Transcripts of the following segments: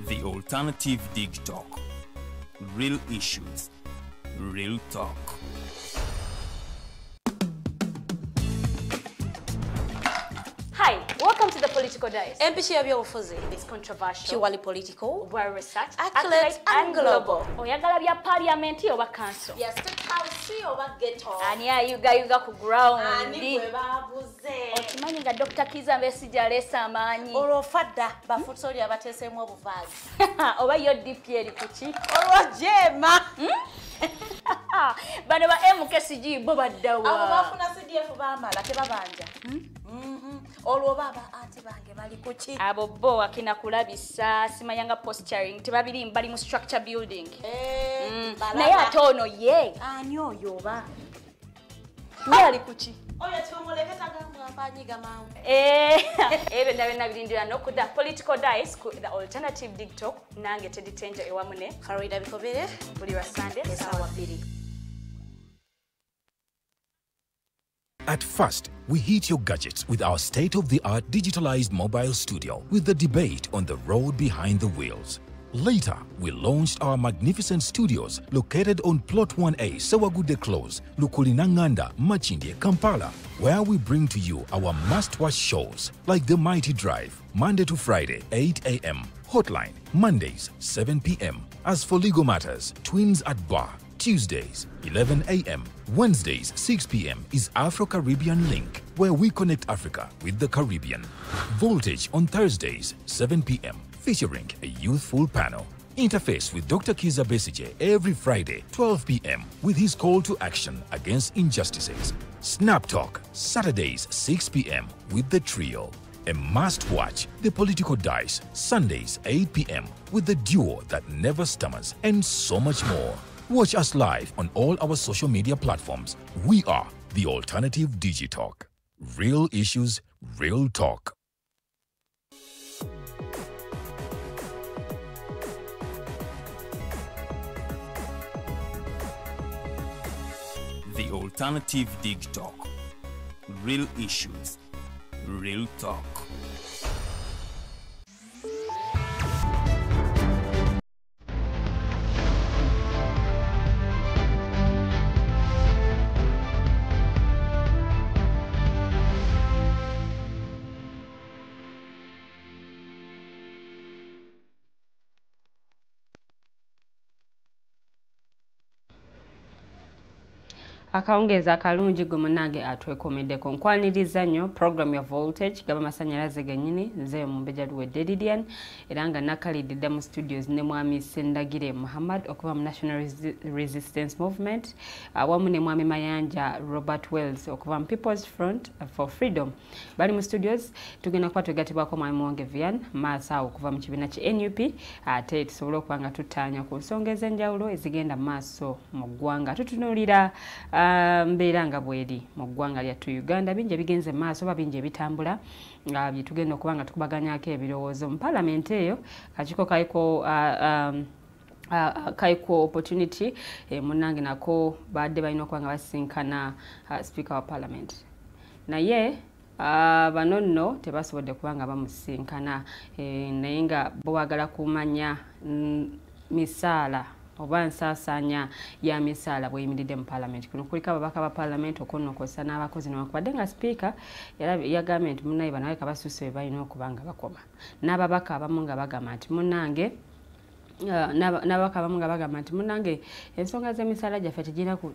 The Alternative Dig Talk. Real issues, real talk. Hi, welcome to the Political Dice. MPC ya byobufuzi. It's controversial, purely political, well researched, accurate and global. Oyagala bya parliament oba council. Ya state house oba ghetto. Ani ayugayuga ku ground. Ani gwe baguze. Okimanyi nga Dr. Kizza Besigye aleese amaanyi. Olwo fadda bafutsoli abateeseemu obuvaazi. Oba yo DP eri kuki? Olwo jema. Bano ba MKCG bo baddawa. Abo bafuna CDF baamala tebabanja. Olwo baba anti bange bali kuki? Abo bo akina kulabisa simanyanga posturing tebabiri bali mu structure building. Naye ate ono ye. Ani oyo oba? Ye ali kuki? Oyo tumuleke tagambwa mpanyiga mangu. Ebyo ndabena birindira n'okudda Political Dice ku The Alternative Dig Talk nange Teddy Tenja ewamune Farida Bikobere buli wa Sunday essaawa 2. At first, we heat your gadgets with our state-of-the-art digitalized mobile studio with the debate on the road behind the wheels. Later, we launched our magnificent studios located on Plot 1A, Sewagude Close, Lukulinanganda, Machindie, Kampala, where we bring to you our must-watch shows like The Mighty Drive, Monday to Friday, 8 a.m., Hotline, Mondays, 7 p.m. As for legal matters, Twins at Bar, Tuesdays, 11 a.m., Wednesdays, 6 p.m. is Afro-Caribbean Link, where we connect Africa with the Caribbean. Voltage on Thursdays, 7 p.m., featuring a youthful panel. Interface with Dr. Kizza Besigye every Friday, 12 p.m., with his call to action against injustices. Snap Talk, Saturdays, 6 p.m., with the trio. A must-watch, The Political Dice, Sundays, 8 p.m., with the duo that never stammers, and so much more. Watch us live on all our social media platforms. We are The Alternative Digitalk. Real issues, real talk. The Alternative Dig Talk. Real issues, real talk. Akawungeezi akalungi gwe munnange atwekomeddeko nkwaniriza nnyo program ya Voltage gaba masanyalaze gennyini nze Mumbejja Luwedde Lilian era nga nakalidde mu studios ne mwami Sendagire Muhammad okuva mu National Resistance Movement awamu ne mwami Mayanja Robert Wells okuva mu People's Front for Freedom. Bali mu studios tugenda kuba twegattibwako mwami Muwonge Vian maaso awo okuva mu kibiina ki NUP ate tusobole okuba nga tuttaanya ku nsonga ez'enjawulo ezigenda maaso mu ggwanga. Tutunuulira mbeera nga bweri mu ggwanga lyattu Uganda, bingi ebigenze maaso oba bingi ebitambula bye tugenda okuba nga tukubaganyako ebirowoozo mu paalamenti eyo. Kakiiko kaiko opportunity munnange nako badde balina okuba nga basinkana speaker wa parliament, naye bano nno tebasobodde kuba nga bamusinkana, naye nga bo baagala kumanya misaala oba nsaasaanya ya misaala bweyimiridde mu parliament. Kuno kuliko ababaka ba parliament okwonnokosa n'abakozi newankubadde nga sipiika yagambye nti munnaye bano baleka basusse be balina okuba nga bakoma, n'ababaka abamu nga bagamba nti munnange n'ababaka abamu nga bagamba nti munnange ensonga z'emisaala gyaffe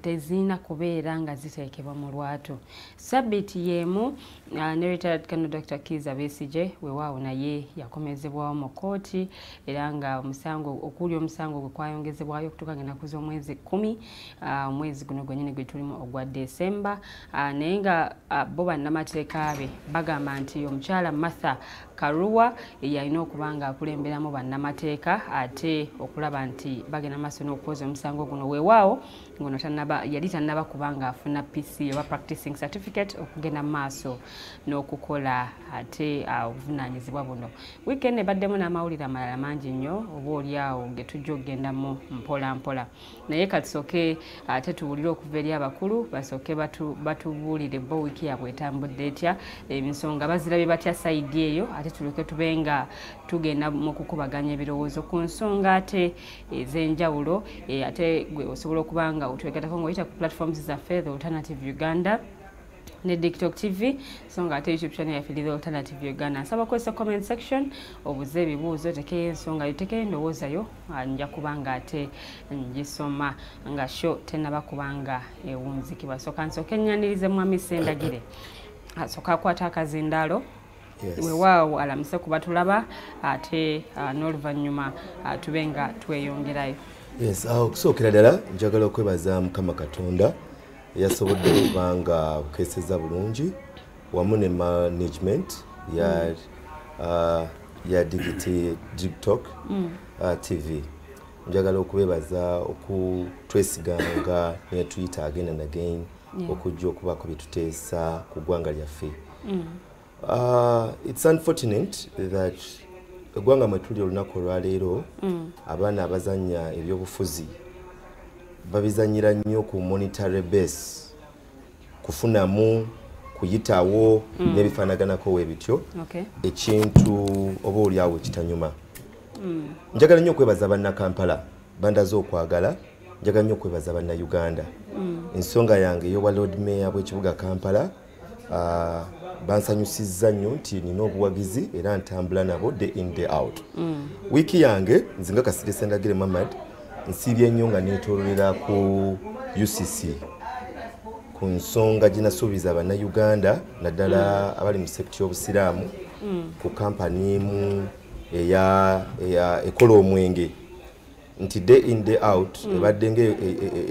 tezirina kubeera nga ziteekebwa mu lwatu. Sabbiiti y'emu ne retired Colonel Dr. Kizza Besigye weewaawo naye yakomezebwawo mu kkooti era nga omusango okuli omusango gwe kwayongezebwayo okutuuka ng'ennaku z'omwezi 10 omwezi guno gwennyini gwe tulimu ogwa Desemba, naye nga bo bannamateeka be bagamba nti omukyala Martha Karua yalina okuba nga akulemberamu bannamateeka ate okulaba nti bagenda maaso n'okwoza omusango guno. Weewaawo ngono yali tannaba kubanga afuna PC oba practicing certificate okugenda maaso n'okukola ate obuvunaanyizibwa buno. Weekend ebaddemu n'amawulire amalala mangi nnyo oba oli awo ge tujja okugendamu mpola mpola, naye katusooke ate tuwulire okuva eri abakulu basooke batubuulire bo wiiki yaabwe etambudde etya, ensonga bazirabye batya sayidi eyo ate ate tuluke tubenga tugenda mu kukubaganya ebirowoozo ku nsonga ate ez'enjawulo. Ate gwe osobola okuba nga otwegattako ng'oyita ku platforms zaffe The Alternative Uganda ne TikTok TV, so nga ate YouTube channel yaffe The Alternative Uganda. Nsaba kozesa comment section obuze ebibuuzo, otekeyo ensonga yo, otekeyo endowooza yo, nja kubanga ate ngisoma nga show tennaba kubanga ewunzikibwa. So kansooke nnyanirize Mwami Sendagire. Asooka akwata akazindaalo. Weewaawo alamuse kuba tulaba ate n'oluvannyuma tube nga tweyongerayo. Yes, okusookera ddala njagala okwebaza Mukama Katonda yasobodde okubanga bukeeseza bulungi wamu ne management ya TikTok TV. Njagala okubebaza okutwesiganga ne tuyita again and again okujja okubaako bye tuteesa ku ggwanga lyaffe. It's unfortunate that eggwanga mwe tuli olunaku olwaleero abaana abazannya ebyobufuzi babizanyira nnyo ku monetary base, kufunamu, kuyitawo n'ebifaanaganako webityo, ekintu oba oliawo ekitanyuma. Njagala nnyo okwebaza Bannakampala bandaze okwagala, njagala nnyo okwebaza Bannayuganda. Ensonga yange ey'obwa Lord Mayor bw'ekibuga Kampala bansanyusizza nnyo nti nina obuwagizi era ntambula nabo day in day out. Wiiki yange nze nga Kasirye Sendagire Muhammad nsiibye nnyo nga neetoololera ku UCC ku nsonga gye nasuubiza Bannayuganda naddala abali mu sekiti y'Obusiraamu ku kampani emu ekola omwenge nti day in day out ebadde nga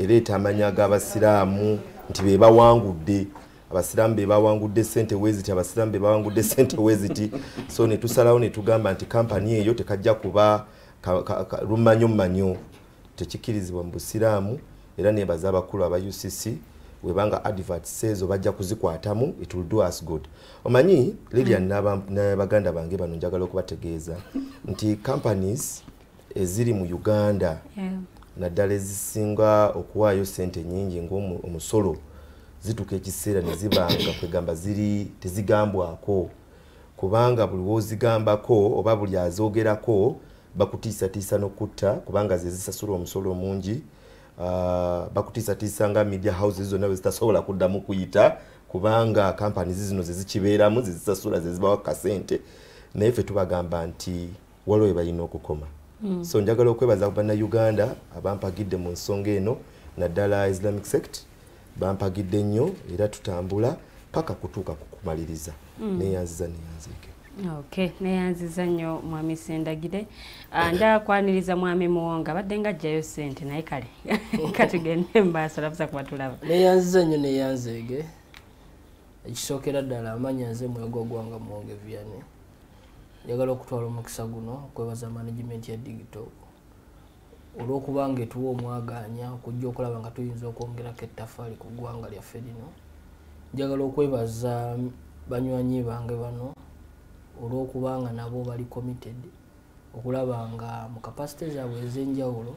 ereeta amanya g'Abasiraamu nti be bawangudde, Abasiraamu be bawangudde ssente weeziti, Abasiraamu be bawangudde ssente weeziti. So ne tusalawo ne tugamba nti kampani eyo tekajja kuba lumanyo mmanyo, tekikirizibwa mu Busiraamu. Era nebaza abakulu aba UCC webanga adverts ezo bajja kuzikwatamu, it will do us good. Omanyi Lilian ne baganda bange bano njagala okubategeeza nti companies eziri mu Uganda naddala ezisinga okuwaayo ssente nnyingi ng'omusolo zituuka ekiseera ne zibanga kwegamba ziri tezigambwako, kubanga buli w'ozigambako oba buli azoogerako bakutiisatiisa n'okutta, kubanga ze zisasula omusolo omungi. Bakutiisatiisa nga media houses zonna bwe zitasobola kuddamu kuyita, kubanga companies zino ze zikibeeramu, ze zisasula, ze zibawa kasente. Naye ffe tubagamba nti waliwo we balina okukoma. So njagala okwebaza Bannayuganda abampagidde mu nsonga eno, naddala Islamic sect bampagidde nnyo era tutambula paka kutuuka ku kumaliriza. Neeyanziza neeyanziike. Okay, neeyanziza nnyo Mwami Sendagire. Njagala kwaniriza Mwami Muwonga, abadde nga ajjayo ssente naye kale katugende mu maaso olabuza kuba tulaba. Neeyanziza nnyo neeyanzeege. Ekisookera ddala amanya nze Mwegwa Gwanga Muwonge Vianney. Njagala okutwala omukisa guno okwebaza management ya Digitalk olw'okubanga etuwa omwagaanya okujja okulaba nga tuyinza okwongerako ettaffaali ku ggwanga lyaffe lino. Njagala okwebaza banywanyi bange bano olw'okubanga nabo bali committed okulaba nga mu capacity zaabwe ez'enjawulo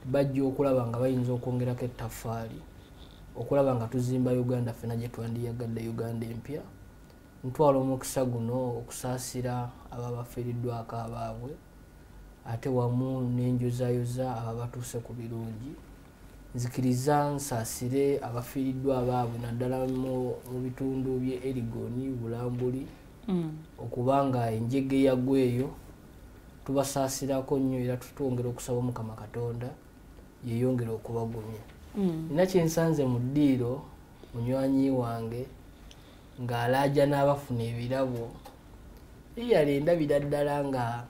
bajja okulaba nga bayinza okwongerako ettaffaali okulaba nga tuzimba Uganda ffenna gye twandiyagadde, Uganda empya. Ntwala omukisa guno okusaasira ababafiiriddwako abaabwe ate wamu n'enjozayoza ababatuuse ku birungi. Nzikiriza nsaasire abafiiriddwa abaabwe naddala mu bitundu by'e Erigoni, Bulambuli, okubanga enjege yaggwa eyo tubasaasirako nnyo era tutwongera okusaba Omukama Katonda yeeyongere okubagumya. Nina kye nsanze mu ddiiro munywanyi wange ng'alaaja n'abafuna ebirabo. Yali endabira ddala nga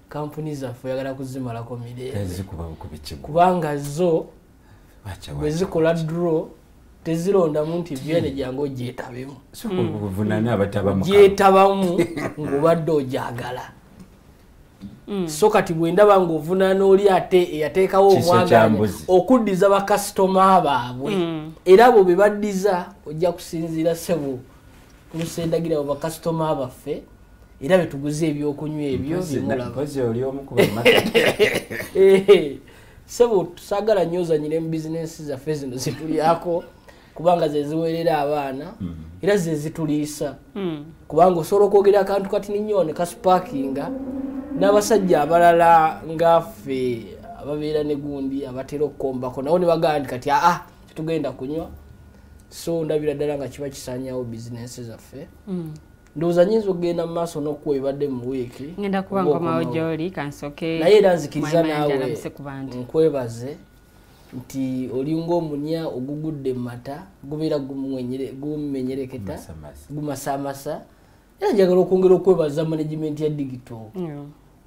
kampuni zaffe oyagala kuzimalako mirembe, kubanga zo bwe zikola draw tezirondamu nti byene jangu ogyetabemu, gyetabamu ng'obadde ogyagala. So kati bwe ndaba ng'ovunaana oli ate eyateekawo omwaganya okuddiza bakasitoma baabwe, era abo be baddiza ojja kusinziira ssebo Lusendagira abo bakasitoma baffe era betuguze ebyokunywa ebyo bimulaba. Ssebo saagala nnyo ozannyire mu bizinensi zaffe zino zetulyako, Kubanga ze ziwerera abaana era ze zituliisa. Kubanga osobola okwogera akantu kati nnyo ne kasparkinga n'abasajja abalala ngaffe ababeera ne gundi abatera okukombako nabo ne bagamba nti kati aa tetugenda kunywa. So ndabira ddala nga kiba kisaanyaawo bizinensi zaffe. Ndowooza nnyinza okugenda mu maaso n'okuwa ebibadde mu wiiki. Ngenda kuba nkomawo gy'oli kansoke. Naye era nzikiriza naawe nkwebaze nti olinga omunya ogugudde mu mata gubeera gumenyereketa gumasamasa. Era njagala okwongera okwebaza management ya digital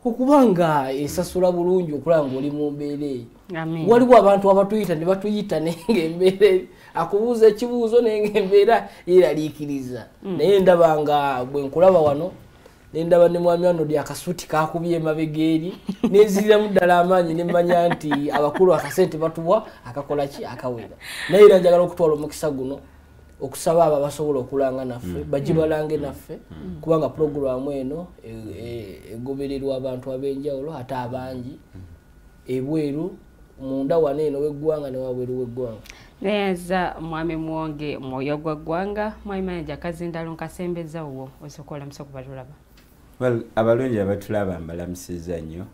okubanga esasula bulungi okulaba ng'oli mu mbeera eyo. Waliwo abantu abatuyita ne batuyita naye ng'embeera akubuuza ekibuuzo naye ng'embeera yeeraliikiriza. Naye ndaba nga bwe nkulaba wano ne ndaba ne mwami Arnold akasuuti kaakubye emabega eri nenziriramu ddala amaanyi ne mmanya nti abakulu akasente batuwa akakola ki akawera. Naye era njagala okutwala omukisa guno okusaba abo abasobola okulanga naffe bagibalange naffe kubanga pulogulaamu eno egobererwa abantu ab'enjawulo ate abangi ebweru munda wano eno w'eggwanga ne wabweru w'eggwanga. Neyanza mwami Muwonge mwoyo gwa ggwanga. Mwami Mayanja Kazindalo nkasembeza wo osooka olamusa ku batulaba. Well, abalungi abatulaba mbalamusizza nnyo.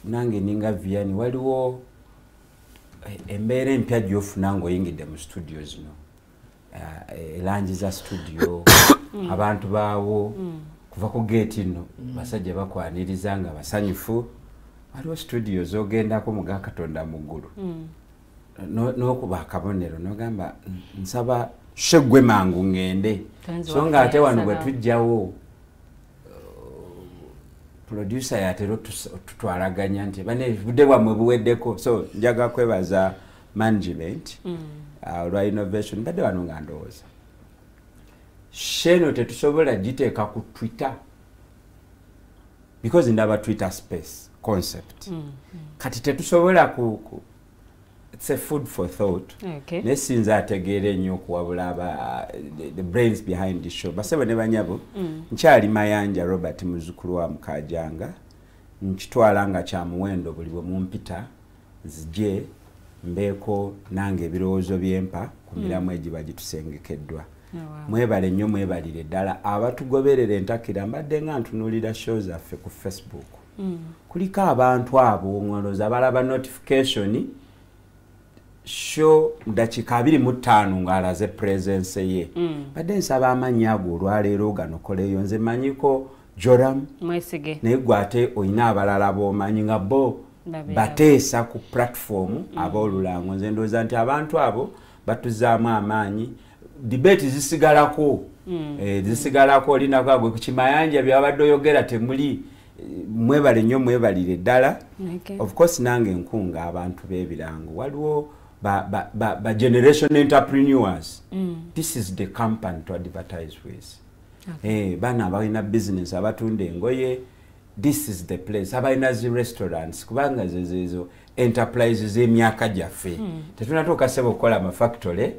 Nange ninga Vianney waliwo embeera empya gy'ofuna ng'oyingidde mu studio zino, elangi za studio, abantu baawo kuva ku geeti nno basajja bakwaniriza nga basanyufu. Waliwo studio z'ogendako mu ga Katonda mu ggulu n'okuba akabonero n'ogamba nsaba sheggwe mangu ŋŋende. So ng'ate wano bwe tujjawo producer yatera otutwalaganya nti bane budde bwammwe buweddeko. So njaga kwebaza management olwa innovation. Mbadde wano nga ndowooza sheno tetusobola giteeka ku Twitter because ndaba Twitter space concept. Kati tetusobola ku it's a food for thought. Naye sinza ategeera ennyo okuwabula aba the brains behind the show. Basebo ne banyabo, nkyali Mayanja Robert muzzukulu wa Mukajanga, nkitwala nga kya muwendo buli bwe mumpita nzije mbeeko nange ebirowoozo byempa ku miramu egiba gitusengekeddwa. Mwebale nnyo, mwebalire ddala abatugoberera entakira. Mbadde nga ntunuulira show zaffe ku Facebook, kuliko abantu abo ng'olowooza balaba notification show dakiika 25 ng'alaze presence ye. Badde nsaba amannya ago olwaleero ganokoleyo. Nze manyiko Joram Mwesige, naye gwe ate olina abalala b'omanyi nga bo bateesa ku platform ab'olulango. Nze ndowooza nti abantu abo batuzaamu amaanyi. Debate zisigalako, zisigalako olinako gwe ku Kimayanja byabadde oyogera temuli. Mwebale nnyo, mwebalire ddala. Of course nange nkunga abantu b'ebirango. Waliwo ba generation entrepreneurs. This is the company to advertise with. Bana abalina business, abatunda engoye, this is the place. Abalina zi restaurants, kubanga zezo enterprise z'emyaka gyaffe. Tetunatuuka ssebo okukola amafactory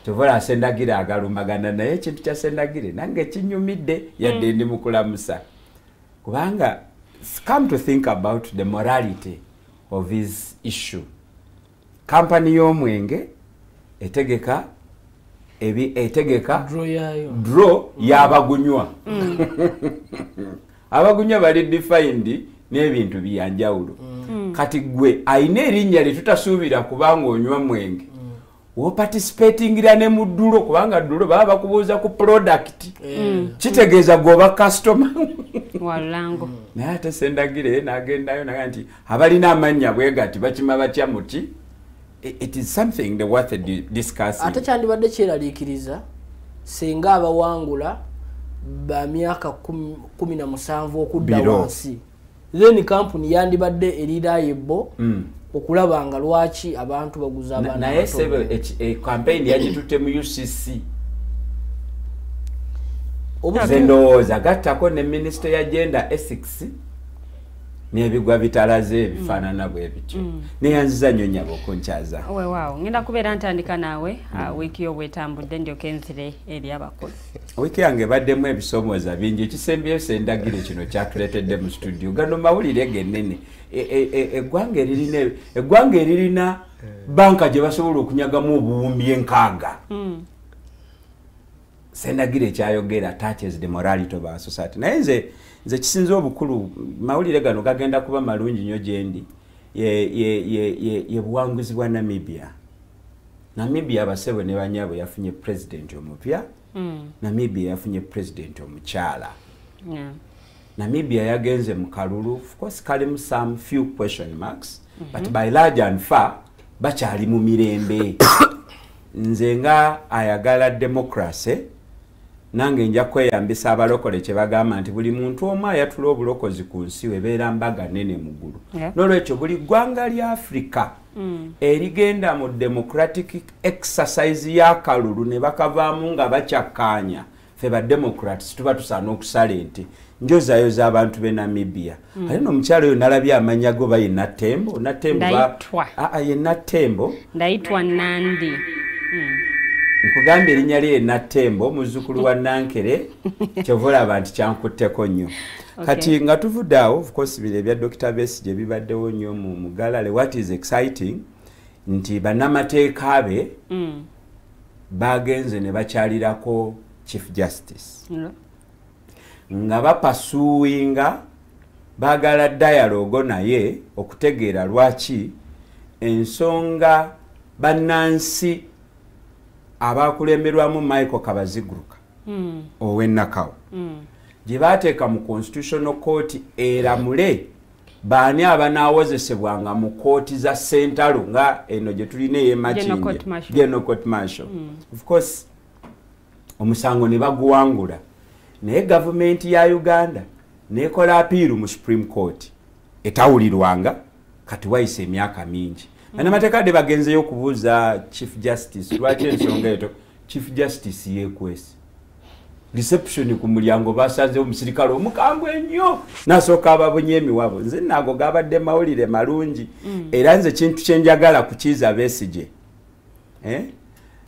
tuvola Sendagire agalumagana, naye ekintu kya Sendagire nange kinyumidde yadde ndi mukulamusa. Kubanga come to think about the morality of his issue. Kampani y'omwenge etegeka etegeka draw y'abagunywa. Abagunywa bali defined n'ebintu byanjawulo. Kati gwe ayina erinnya lye tutasuubira kubanga onywa mwenge, woparticipatingira ne mu ddulo, kubanga ddulo baba bakubuuza ku product, kitegeeza gwe customer walulango. Naye ate Sendagire n'agendayo naga nti abalina amannya bwe gati bakima batya muti. It is something the worth discussing. Ate kyandibadde kyeraliikiriza singa abawangula ba myaka 17 okudda wansi, then kampuni yandibadde eriraayebo okulaba nga lwaki abantu baguza abaana. Naye sebo campaign yagitutte mu UCC. Nze ndowooza gattako ne minisita ya gender ethics N'ebigwa bitalaze ebifaanana bwe bityo. Neyanziza nnyo nnyabo okunkyaza. Weewaawo, ngenda kubeera ntandika naawe wiiki yo bwetambudde, ndyoke nzire eri abakulu. Wiiki yange ebaddemu ebisomooza bingi. Ekisembyeyo sendagire kino kyatuleetedde mu studio, gano mawulire gennene. Eggwanga eririna banka gye basobola okunyagamu obuwumbi 6. Sendagire ekyayogera touches the morality of our society. Naye nze kisinza obukulu, mawulire gano gagenda kuba malungi nnyo gyendi, ye buwanguzi bwa Namibia. Namibia abasebo ne banyabo yafunye president omupya. Namibia yafunye president omukyala. Namibia yagenze mu kalulu, of course kalimu some few question marks, but by large and far bakyali mu mirembe. Nze nga ayagala democracy, nange nja kweyambisa abalokole kye bagamba nti buli muntu omu ayatula obulokozi ku nsi webeera mbaga nene mu ggulu. N'olwekyo buli ggwanga lya Africa erigenda mu democratic exercise y'akalulu ne bakavaamu nga bakyakkaanya, ffe ba democrats tuba tusaana okusala ente. Njozayoza abantu b'e Namibia. Ate n'omukyala oyo nalabye amannya go ba ye Natembo. Natembo ye Natembo. Ndayitwa Nandi. Nkugambye erinnya lye Natembo, muzzukulu wa Nankere, kyova olaba nti kyankutteko nnyo. Kati nga tuvudde awo, of course bino ebya Dr. Besigye bibaddewo nnyo mu galale. What is exciting nti bannamateeka be bagenze ne bakyalirako Chief Justice. Nga bapasuinga baagala dialogue naye okutegeera lwaki ensonga bannansi abakulemberwamu Michael Kabaziguruka ow'e Nakawa gye baateeka mu Constitutional Court eramule baani abanaawozesebwanga mu kooti za Sentalo nga eno gye tulina ey'e Makindye, General Court Martial. Of course omusango ne baguwangula, naye gavumenti ya Uganda nekola appeal mu Supreme Court etawulirwanga. Kati wayise emyaka mingi, bannamateeka de bagenzeyo okubuuza Chief Justice lwaki ensonga eyo. Chief Justice yeekwese reception ku mulyango, basanzewo omusirikale omukambwe ennyo nasooka ababunye emiwabo. Nze naago gabadde mawulire malungi, era nze kintu kyenjagala kukiiza Besigye, eh?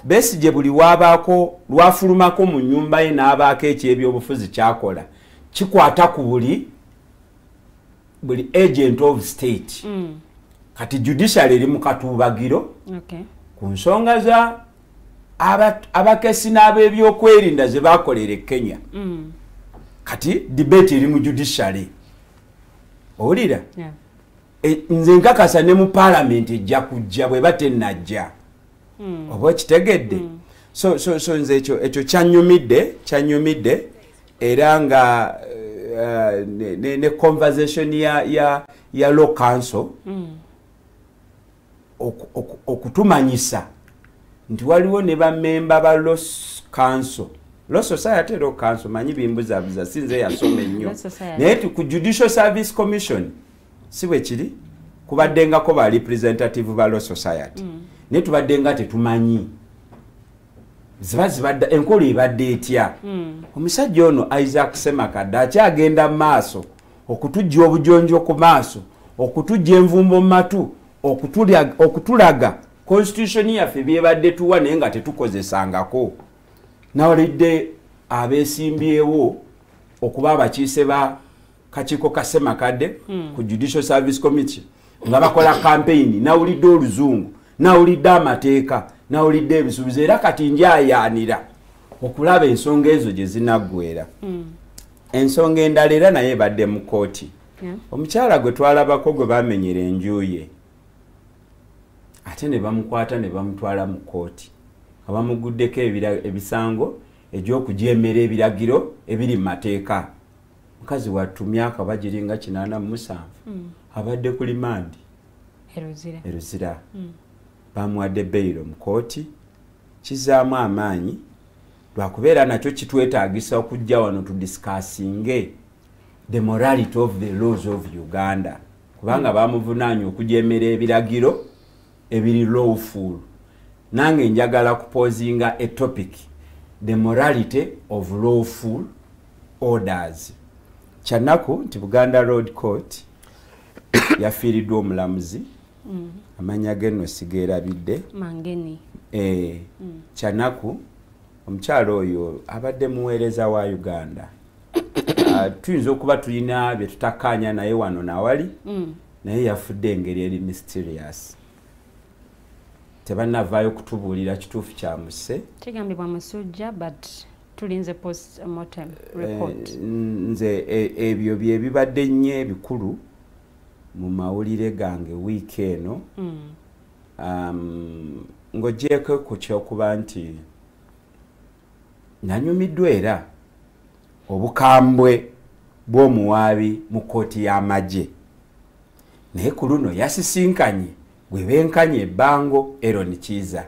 Besigye buli wabaako lwafulumako mu nnyumba ye n'abaako ekyebyobufuzi kyakola kikwata ku buli agent of state. Kati judiciary eri mu katuubagiro ku nsonga za abakesi n'ab'ebyokwerinda ze bakolera e Kenya. Kati debate eri mu judiciary, owulira? Nze nkakasa ne mu parliament ejja kujja bwe batennajja, oba okitegedde? So nze ekyo kyanyumidde, era nga ne conversation ya law council okutumanyisa nti waliwo ne bamemba ba law council, Law Society, Law Council, manyi bimbuzabuza, sinze yasoma ennyo, naye ku Judicial Service Commission si bwe kiri, kubaddengako ba representative ba Law Society, naye tubadde nga tetumanyi ziba zibadde enkola ebadde etya. Omusajja ono Isaac Semakadde akyagenda mu maaso okutujja obujonjo ku maaso, okutujja envumbo mu matu, okutulaga constitution yaffe byebadde tuwa naye nga tetukozesangako. Nawulidde abeesimbyewo okuba abakiise ba kakiiko ka Semakadde ku Judicial Service Committee nga bakola campaign, nawulidde oluzungu, nawulidde amateeka, nawulidde ebisuubizo, era kati njayaanira okulaba ensonga ezo gye zinaggwera. Ensonga endala era naye ebadde mu kooti, omukyala gwe twalabako gwe bamenyera enju ye ate ne bamukwata ne bamutwala mu kooti nga bamuguddeko ebisango egy'okujeemera ebiragiro ebiri mu mateeka. Mukazi wattu myaka bagiringa 87, abadde ku limandi e Luzira. Bamuwadde bail mu kooti, kizaamu amaanyi lwakubeera nakyo kitwetaagisa okujja wano tudiscussinge the morality of the laws of Uganda, kubanga bamuvunaanya okujeemera ebiragiro ebiri lawful. Nange njagala kuposinga a topic, the morality of lawful orders. Kyanaku nti Buganda Road Court Yafiiriddwa omulamuzi. Amanya ge nno sigeerabidde. Mangeni. Kyanaku omukyalo oyo abadde muweereza wa Uganda. Tuyinza okuba tulina bye tutakkaanya naye wano nawali, naye yafudde engeri eri mysterious. Tebannavaayo kutubuulira kituufu kyamuse. Kigambibwa musujja, but tulinze post mortem report. Nze ebyo bye bibadde nnyo ebikulu mu mawulire gange wiiki eno. Ng'ogyeko ku kyokuba nti nanyumiddwa era obukambwe bw'omuwaabi mu kkooti y'amagye, naye ku luno yasisinkanye gwe benkanye ebbango Aaron Kiiza.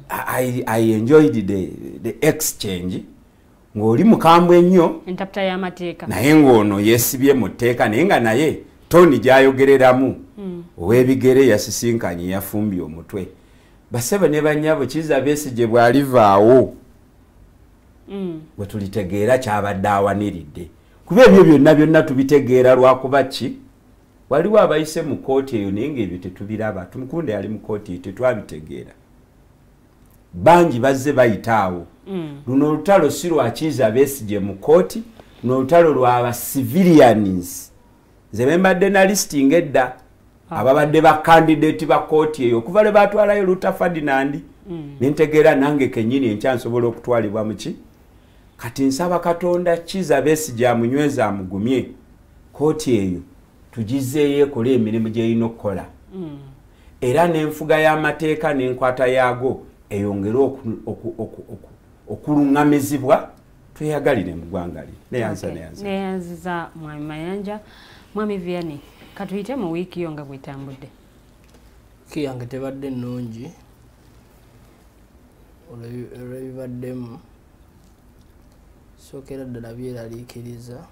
I enjoyed the exchange ng'oli mukambwe nnyo, Entaputa y'amateeka, naye ng'ono yeesibye mu tteeka, naye nga naye toni gy'ayogereramu ow'ebigere yasisinkanye yafumbye omutwe. Basebe ne bannyabo, Kiiza Besigye bw'alivaawo bwe tulitegeera kyabadde awaniridde, kuba ebyo byonna byonna tubitegeera lwakuba ki waliwo abayise mu kkooti eyo, naye ng'ebyo tetubiraba. Tumukunde yali mu kkooti, tetwabitegeera. Bangi bazze bayita awo. Luno olutalo si lwa Kiiza Besigye mu kkooti, luno olutalo lwa civilians. Nze be mbadde na listing edda ababadde ba candidate ba kkooti eyo okuva lwe batwalayo Luther Ferdinand, nentegeera nange kennyini enkya nsobola okutwalibwa muki. Kati nsaba Katonda Kiiza Besigye amunyweze amugumye, kkooti eyo tugizeeyo ekole emirimu gy'erina okukola, era n'enfuga y'amateeka n'enkwata yaago eyongere okuluŋŋamizibwa, tweyagalire mu ggwanga lino. Neyanza, neyanza. Neyanziza Mwami Mayanja. Mwami Vianney, katuyite mu wiiki yo nga bwetambudde. Wiiki yange tebadde nnungi olw'ebibaddemu. Sookera ddala byeraliikiriza.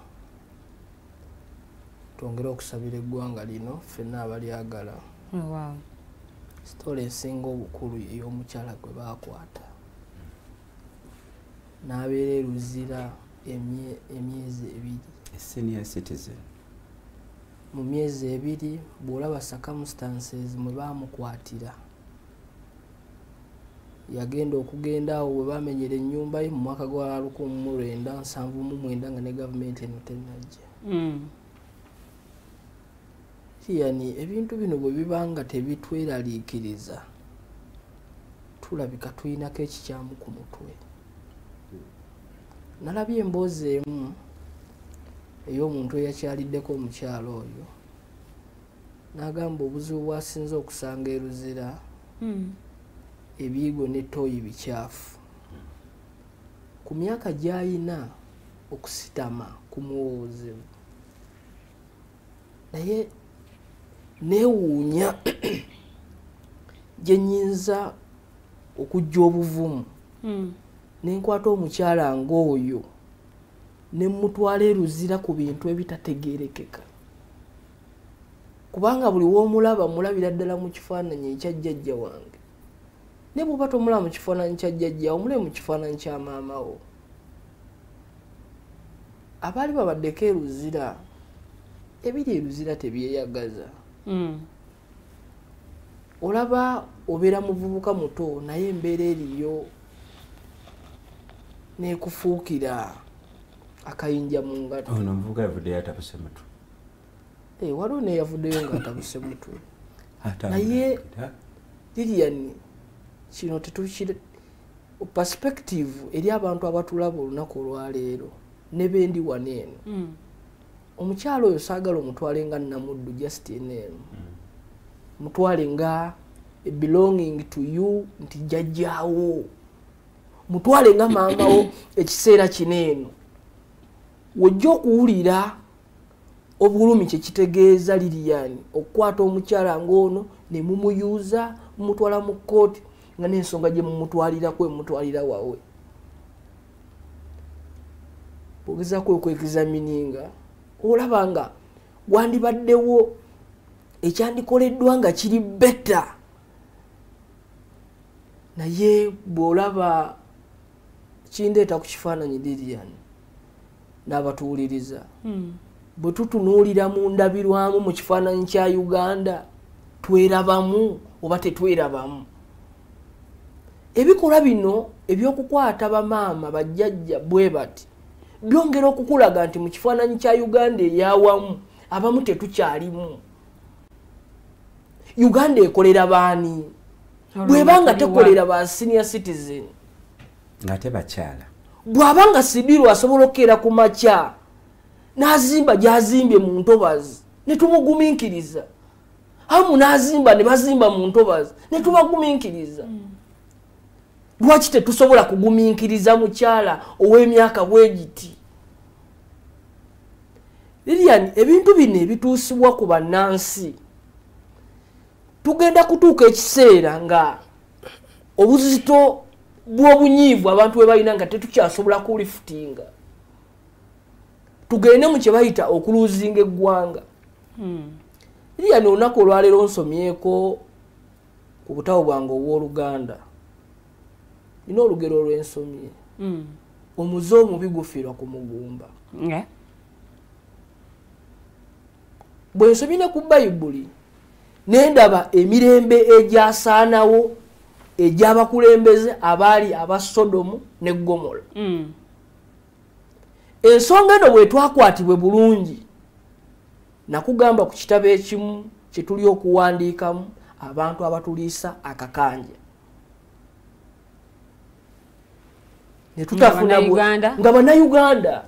Twongere okusabira eggwanga lino ffenna abalyagala. Sitoola esinga obukulu ey'omukyala gwe baakwata n'abeera e Luzira emyezi 2. Senior citizen. Mu myezi 2 bw'olaba circumstances mwe baamukwatira, yagenda okugenda awo we bamenyera ennyumba ye mu mwaka gwa 1979 nga ne gavumenti eno tennajja. Yani ebintu bino bwe biba nga tebitweraliikiriza, tulabika tulinako ekikyamu ku mutwe. Nalabye emboozi emu ey'omuntu eyakyaliddeko omukyalo oyo, n'agamba obuzibu bw'asinze okusanga e Luzira, ebiyigo ne ttooyi bikyafu. Ku myaka gy'ayina okusitama kumuwa obuzibu, naye neewuunya gye nnyinza okujja obuvumu ne nkwata omukyala ng'oyo ne mmutwala e Luzira ku bintu ebitategeerekeka, kubanga buli w'omulaba mulabira ddala mu kifaananyi ekya jjajja wange. Ne bw'oba tomulaba mu kifaananyi kya jjajja, omulabe mu kifaananyi kya maama wo. Abaali babaddeko e Luzira, ebiri e Luzira tebyeyagaza. Olaba obeera muvubuka muto, naye embeera eriyo n'ekufuukira akayinja mu ngato. Ono omuvubuka yavuddeyo atabuse mutwe. Waliwo neyavuddeyo ng'atabuse mutwe. Naye Lilian, kino tetukire perspective eri abantu abatulaba olunaku olwaleero ne bendi wano eno. Omukyalo oyo saagala omutwale nga Namuddu just eno, mutwale nga belonging to you, nti jjajjaawo, mutwale nga maamawo. Ekiseera kino eno wojja okuwulira obulumi kyekitegeeza Lilian okukwata omukyala ng'ono ne mumuyuuza, mumutwala mu kkooti nga n'ensonga gye mumutwalirako emutwalira wawe. Bw'ogezaako okwexamininga, olaba nga wandibaddewo ekyandikoleddwa nga kiri better, naye bw'olaba kindeeta ku kifaananyi Lilian n'abatuwuliriza. Bwe tutunuulira mu ndabirwamu mu kifaananyi kya Uganda, twerabamu oba tetwerabamu? Ebikolwa bino ebyokukwata bamaama bajjajja bwe bati byongera okukulaga nti mu kifaananyi kya Uganda eyawamu abamu tetukyalimu. Uganda ekolera baani? Bwebanga tekolera ba senior citizen ngate bakyala. Bw'abanga Sibiru asobola okukeera ku makya n'azimba gy'azimbye mu ntobazi ne tumugumiikiriza, amu n'azimba ne bazimba mu ntobazi ne tubagumiikiriza. Lwaki tetusobola kugumiikiriza mukyala ow'emyaka bwegiti? Lilian, ebintu bino ebituusibwa ku bannansi tugenda kutuuka ekiseera nga obuzito bw'obunyiivu abantu bwe balina nga tetukyasobola kulifutinga. Tugende mu kye bayita okuluzinga eggwanga. Lilian, olunaku olwaleero nsomyeko ku butabo bwange obw'Oluganda. Nina olugero olw'ensomye. Omuze omubi gufiirwa ku mugumba. Bwe nsomye ne ku Bayibuli ne ndaba emirembe egyasaanawo egy'abakulembeze abaali aba Sodomu ne Ggomola. Ensonga eno bwe twakwatibwe bulungi, nakugamba ku kitabo ekimu kye tuli okuwandiikamu abantu abatuliisa akakanja. Ne tutafuna nga Bannayuganda.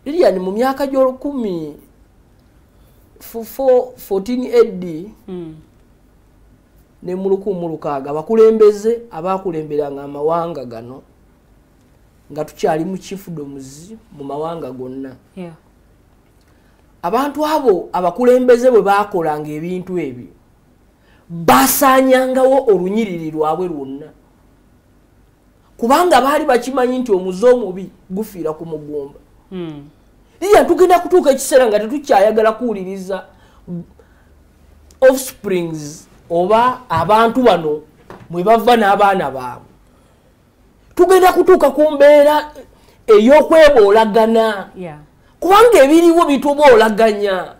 Lilian, mu myaka gy'olukumi 14 AD ne mu 1600 abakulembeze abakulemberanga amawanga gano nga tukyali mu chiefdoms mu mawanga gonna. Abantu abo abakulembeze bwe baakolanga ebintu ebyo basaanyangawo olunyiriri lwabwe lwonna, kubanga baali bakimanyi nti omuze omubi gufiira ku mugumba. Lilian, tugenda kutuuka ekiseera nga tetukyayagala kuwuliriza offsprings oba abantu bano mwe bava n'abaana baabwe. Tugenda kutuuka ku mbeera ey'okweboolagana, kubanga ebiriwo bituboolaganya.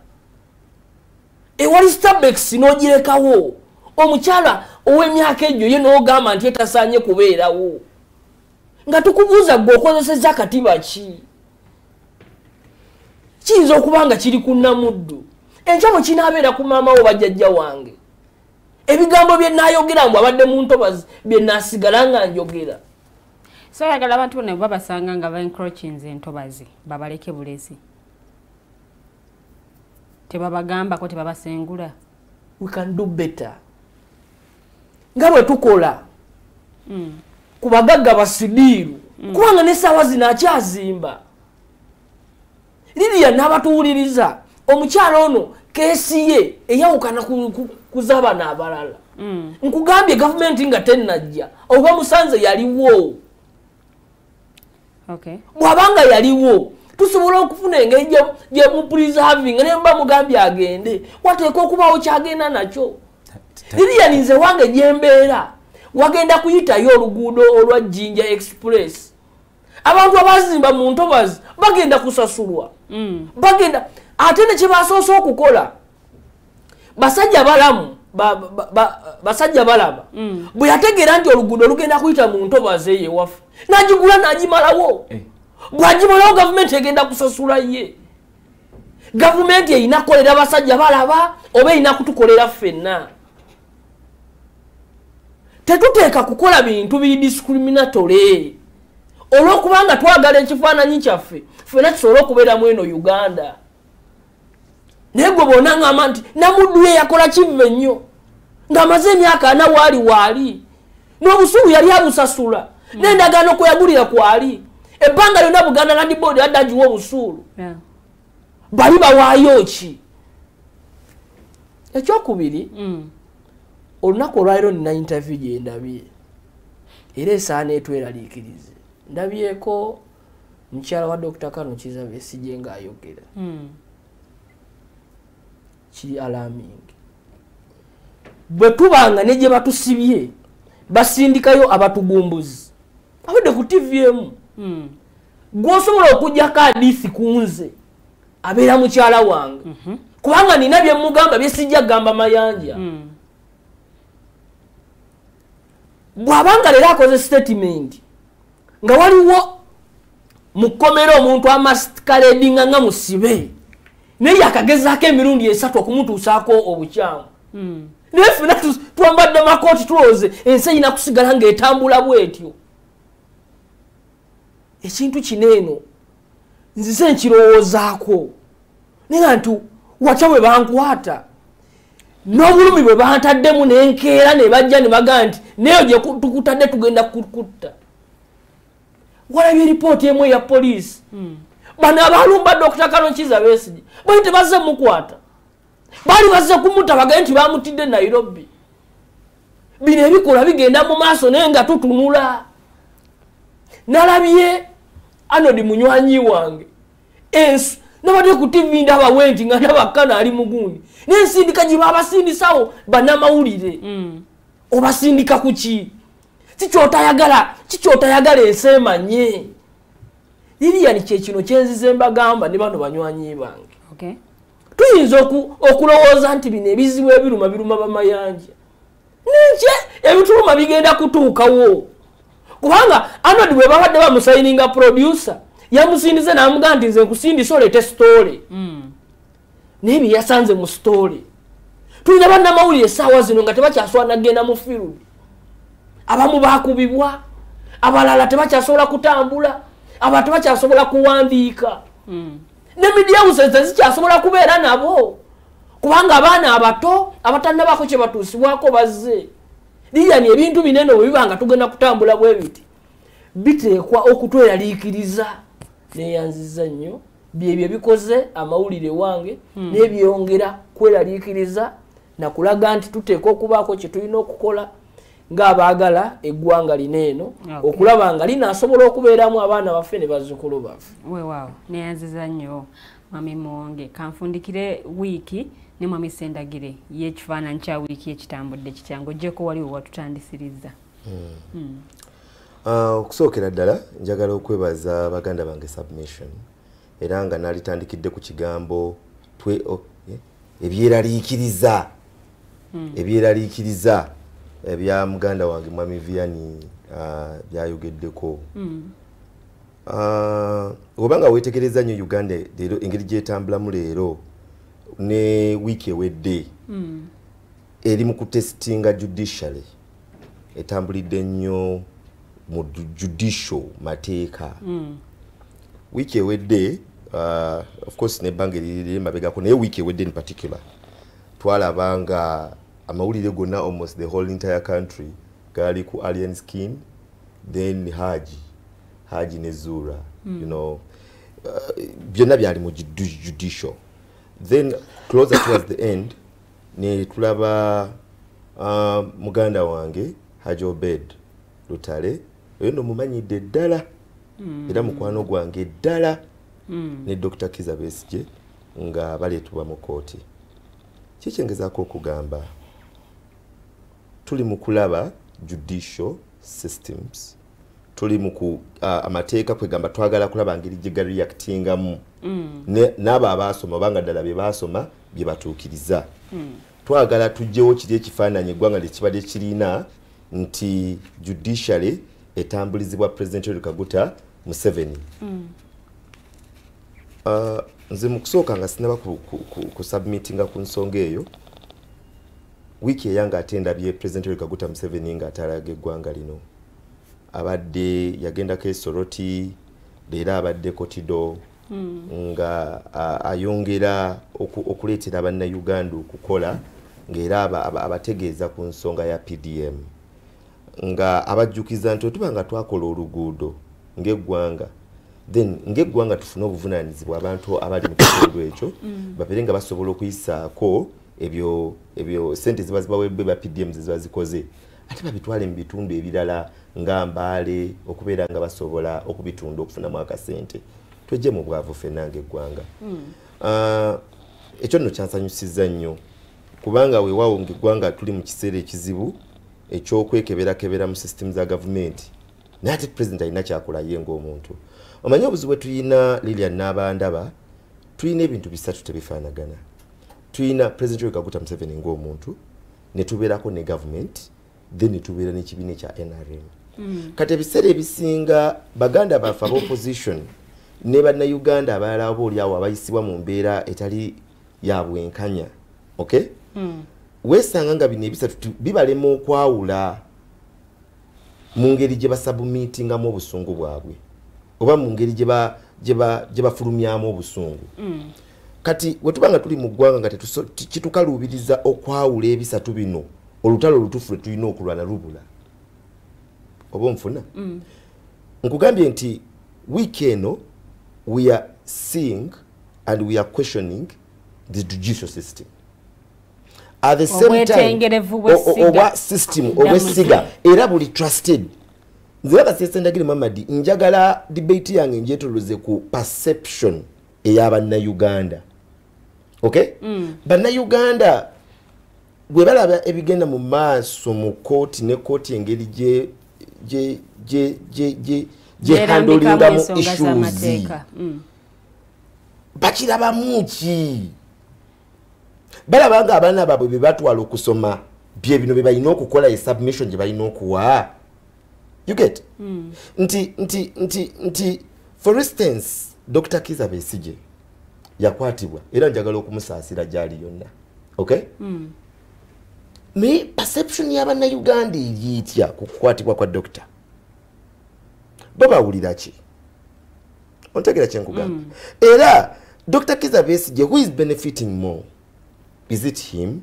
Ewali Starbucks n'ogirekawo, omukyala ow'emyaka egyo ye n'ogamba nti etasaanye kubeerawo, nga tukubuuza gwe okozesezza katiba ki? Kiyinza okuba nga kiri ku Namuddu, enkya bwe kinaabeera ku maama wo bajjajja wange, ebigambo bye naayogera mbu abadde mu ntobazi bye naasigala nga njogera. So oyagala abantu bonna babasanga nga ba-encroachinze entobazi babaleke bulezi, tebabagambako, tebabasengula? We can do better. Nga bwe tukola ku bagagga basidiiru, kubanga n'essaawa zino akyazimba. Lilian, n'abatuwuliriza, omukyala ono keesi ye eyawukana ku z'abaana abalala. Nkugambye gavumenti nga tennajja oba musanze yaliwo. Bw'abanga yaliwo tusobola okufuna engeri gye mupreserving, ne mba mugambye agende, wateeka okubaawo kyagenda nakyo. Lilian, nze wange gyembeera wagenda kuyitayo oluguudo olwa Jinja Express. Abantu abazimba mu ntobazi bagenda kusasulwa. Bagenda ate ne kye basoose okukola, basajja balamu basajja balaba bwe yategeera nti oluguudo lugenda kuyita mu ntobazi eyo ewaffe, n'agigula n'agimalawo. Bw'agimalawo gavumenti egenda kusasula ye. Gavumenti erina kukolera basajja balaba oba erina kutukolera ffenna? Tetuteeka kukola bintu biri discriminatory olw'okubanga twagala ekifaananyi kyaffe ffenna tusobole okubeeramu eno Uganda. Naye gwe bw'ona ŋŋamba nti Namuddu ye yakola kivve nnyo ng'amaze emyaka 40 waali waali, n'obusuulu yali abusasula, n'endagaano kwe yagulira kwali, ebbanga lyonna Buganda Land Board yadde agiwa obusuulu. Bali bawaayo ki? Ekyokubiri, olunaku olwaleero nina interview gye ndabye era esaana etweraliikirize. Ndabyeko mukyala wa Dr. Kano Kizza Besigye ng'ayogera. Kiri alarming. Bwe tubanga ne gye batusibye basindikayo abatugumbuzi abadde ku TV emu. Gwosobola okuggyako adiisi ku nze abeera mukyala wange. Kubanga nina bye mugamba bye sijja kugamba Mayanja. Bw'abanga leero akoze statement nga waliwo mu kkomera omuntu amasikaledinga nga musibe, naye yakagezaako emirundi 3 okumutuusaako obukyamu. Naye ffenna twambadde makooti tulowooze ensi erina kusigala ng'etambula bw'etyo. Ekintu kino eno nzize nkirowoozaako naye nti watya bwe bankwata n'obulumi bwe bantaddemu n'enkeera ne bajja ne bagamba nti neyo gye tukutadde tugenda kukutta. Walabye ripooti emu eya poliisi. Bano abalumba Dr. Kano Kizza Besigye bali tebazze mukwata, baali bazze kumutta bagende nti bamutidde Nairobi. Bino ebikolwa bigenda mu maaso naye nga tutunula. Nalabye Arnold munywanyi wange ensi nabadde ku TV ndaba wenti nga ndaba Kano ali mugundi n'ensindika gye babasindisawo bannamawulire. Obasindika ku ki? Kikyotayagala ensi emanye. Lilian kye kino kyenzize mbagamba ne bano banywanyi bange. Tuyinza okulowooza nti bino ebizibu ebiruma biruma Bamayanja. Nenkye ebituluma bigenda kutuukawo. Kubanga Arnold bwe babadde bamusayininga producer yamusindize n'amugamba nti nze nkusindise oleete story. Naye bye yasanze mu story. Tulina bannamawulire essaawa zino nga tebakyasobola nagenda mu field. Abamu baakubibwa, abalala tebakyasobola kutambula, abalala tebakyasobola kuwandiika. Ne media houses tezikyasobola kubeera nabo. Kubanga abaana abato abatannabaako kye batuusibwako bazze. Lilian ebintu binene bwe biba nga tugenda kutambula bwe biti biteekwa okutweraliikiriza. Neeyanziza nnyo byebyo ebikoze amawulire wange n'ebyongera kweraliikiriza na kulaga nti tuteekwa okubaako kye tulina okukola ng'abaagala eggwanga lino eno okulaba nga linaasobola okubeeramu abaana baffe ne bazzukulu baffe. Weewaawo neeyanziza nnyo Mwami Muwonge. Kanfundikire wiiki ne Mwami Sendagire ye ekifaananyi kya wiiki ekitambudde kitya ng'oggyeko waliwo watutandisiriza. Okusookera ddala njagala okwebaza baganda bange submission era nga nalitandikidde ku kigambo ebyeraliikiriza ebyeraliikiriza ebya muganda wange Mwami Vianney byayogeddeko. Obanga weetegereza nnyo Uganda leero engeri gy'etambulamu leero ne wiiki ewedde eri mu kutestinga judiciary, etambulidde nnyo mu judicial mateeka. Wiiki ewedde of course n'ebbanga eriri emabegako, naye wiiki ewedde in particular twalaba nga amawulire gonna almost the whole entire country gaali ku Alien Skin, then Haji ne Zura, you know, byonna byali mu judicial. Then closer towards the end ne tulaba muganda wange Haji Obed Lutale, oyo nno mumanyidde ddala era mukwano gwange ddala, ne Dr. Kizza Besigye nga baleetebwa mu kkooti. Kikyengezaako okugamba tuli mu kulaba judicial systems, tuli mu ku amateeka kwegamba twagala kulaba ngeri gye gareactingamu n'abo abaasoma obanga ddala bye baasoma bye batuukiriza. Twagala tuggyewo kiri ekifaananyi eggwanga lye kibadde kirina nti judiciary etambulizibwa President Yoweri Kaguta Museveni. Nze mu kusooka nga sinnaba kusubmitinga ku nsonga eyo, wiiki eyange ate ndabye President Yoweri Kaguta Museveni ng'atalaga eggwanga lino. Abadde yagendako e Soroti, leero abadde Kotido, nga ayongera okuleetera bannayuganda okukola ng'era abategeeza ku nsonga ya PDM, nga abajjukiza nti otuba nga twakola oluguudo ng'eggwanga, then ng'eggwanga tufune obuvunaanyizibwa abantu abali mu kitundu ekyo babeere nga basobola okuyisaako ebyo sente ziba zibaweebwa ba PDM ze ziba zikoze, ate babitwale mu bitundu ebirala nga Mbale okubeera nga basobola okubitunda okufunamu akasente twejje mu bwavu ffenna ng'eggwanga. Ekyo nno kyansanyusizza nnyo kubanga weewaawo ng'eggwanga tuli mu kiseera ekizibu ekyokwekeberakebera mu system za gavumenti, naye ate pulezidenti alina kyakola ye ng'omuntu. Omanyi obuzibu bwe tuyina, Lilian n'abandaba, tuyina ebintu bisatu tebifaanagana. Tuyina President Yoweri Kaguta Museveni ng'omuntu, ne tubeerako ne government, then ne tubeera n'ekibiina ekya NRM. Kati ebiseera ebisinga baganda baffe aba opposition ne bannayuganda abalala oba oliawo abayisibwa mu mbeera etali ya bwenkanya, okay, weesanga nga bino ebisatu bibalema okwawula mu ngeri gye basabumiitingamu obusungu bwabwe oba mu ngeri gye bafulumyamu obusungu. Kati bwe tuba nga tuli mu ggwanga nga kitukaluubiriza okwawula ebisatu bino, olutalo olutuufu lwe tulina okulwana lubula. Oba onfuna? Nkugambye nti wiiki eno we are seeing and we are questioning the judicial system. At the same time, Obwetengerevu bw'essiga. Obwa system obwessiga era buli trusted. Nze Kasese Mamadi, njagala debate yange njetoloze ku perception ey'abannayuganda. Okay? Bannayuganda bwe balaba ebigenda mu maaso mu kooti ne kooti engeri gye gye gye gye gye gye handlingamu ensonga issues, z'amateeka. Bakirabamu ki? Balaba nga abaana baabwe bye batwala okusoma bye bino bye balina okukola, e submission gye balina okuwa. You get? Nti for instance, Dr. Kiza Besigye yakwatibwa, era njagala okumusaasira gyali yonna, okay? Naye perception y'abannayuganda eri etya ku kukwatibwa kwa doctor? Bo bawulira ki? Ontegera kyenkugamba? Era Dr. Kiza Besigye, who is benefiting more? Is it him?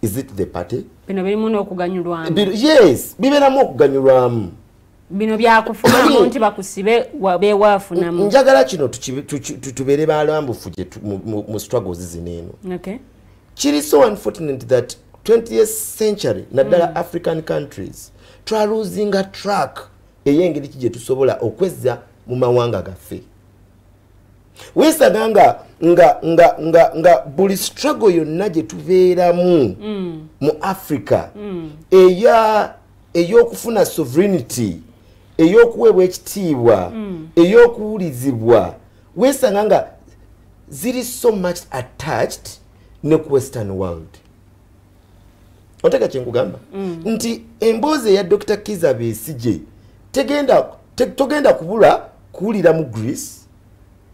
Is it the party? Bino birimu n'okuganyulwamu. Yes, bibeeramu okuganyulwamu. Bino byakufunamu nti bakusibe beewaafunamu. Njagala kino tubeere balambufu gye mu struggles zino eno. Kiri so unfortunate that 20th century, naddala African countries, twalosinga track ey'engeri ki gye tusobola okwezza mu mawanga gaffe. Weesanga nga buli struggle yonna gye tubeeramu mu Africa eya ey'okufuna sovereignty, ey'okuweebwa ekitiibwa, ey'okuwulizibwa, weesanga nga ziri so much attached ne ku Western world. Oteka kyenkugamba nti emboozi eya Dr. Kiza Besigye tegenda togenda kubula kuwulira mu Greece,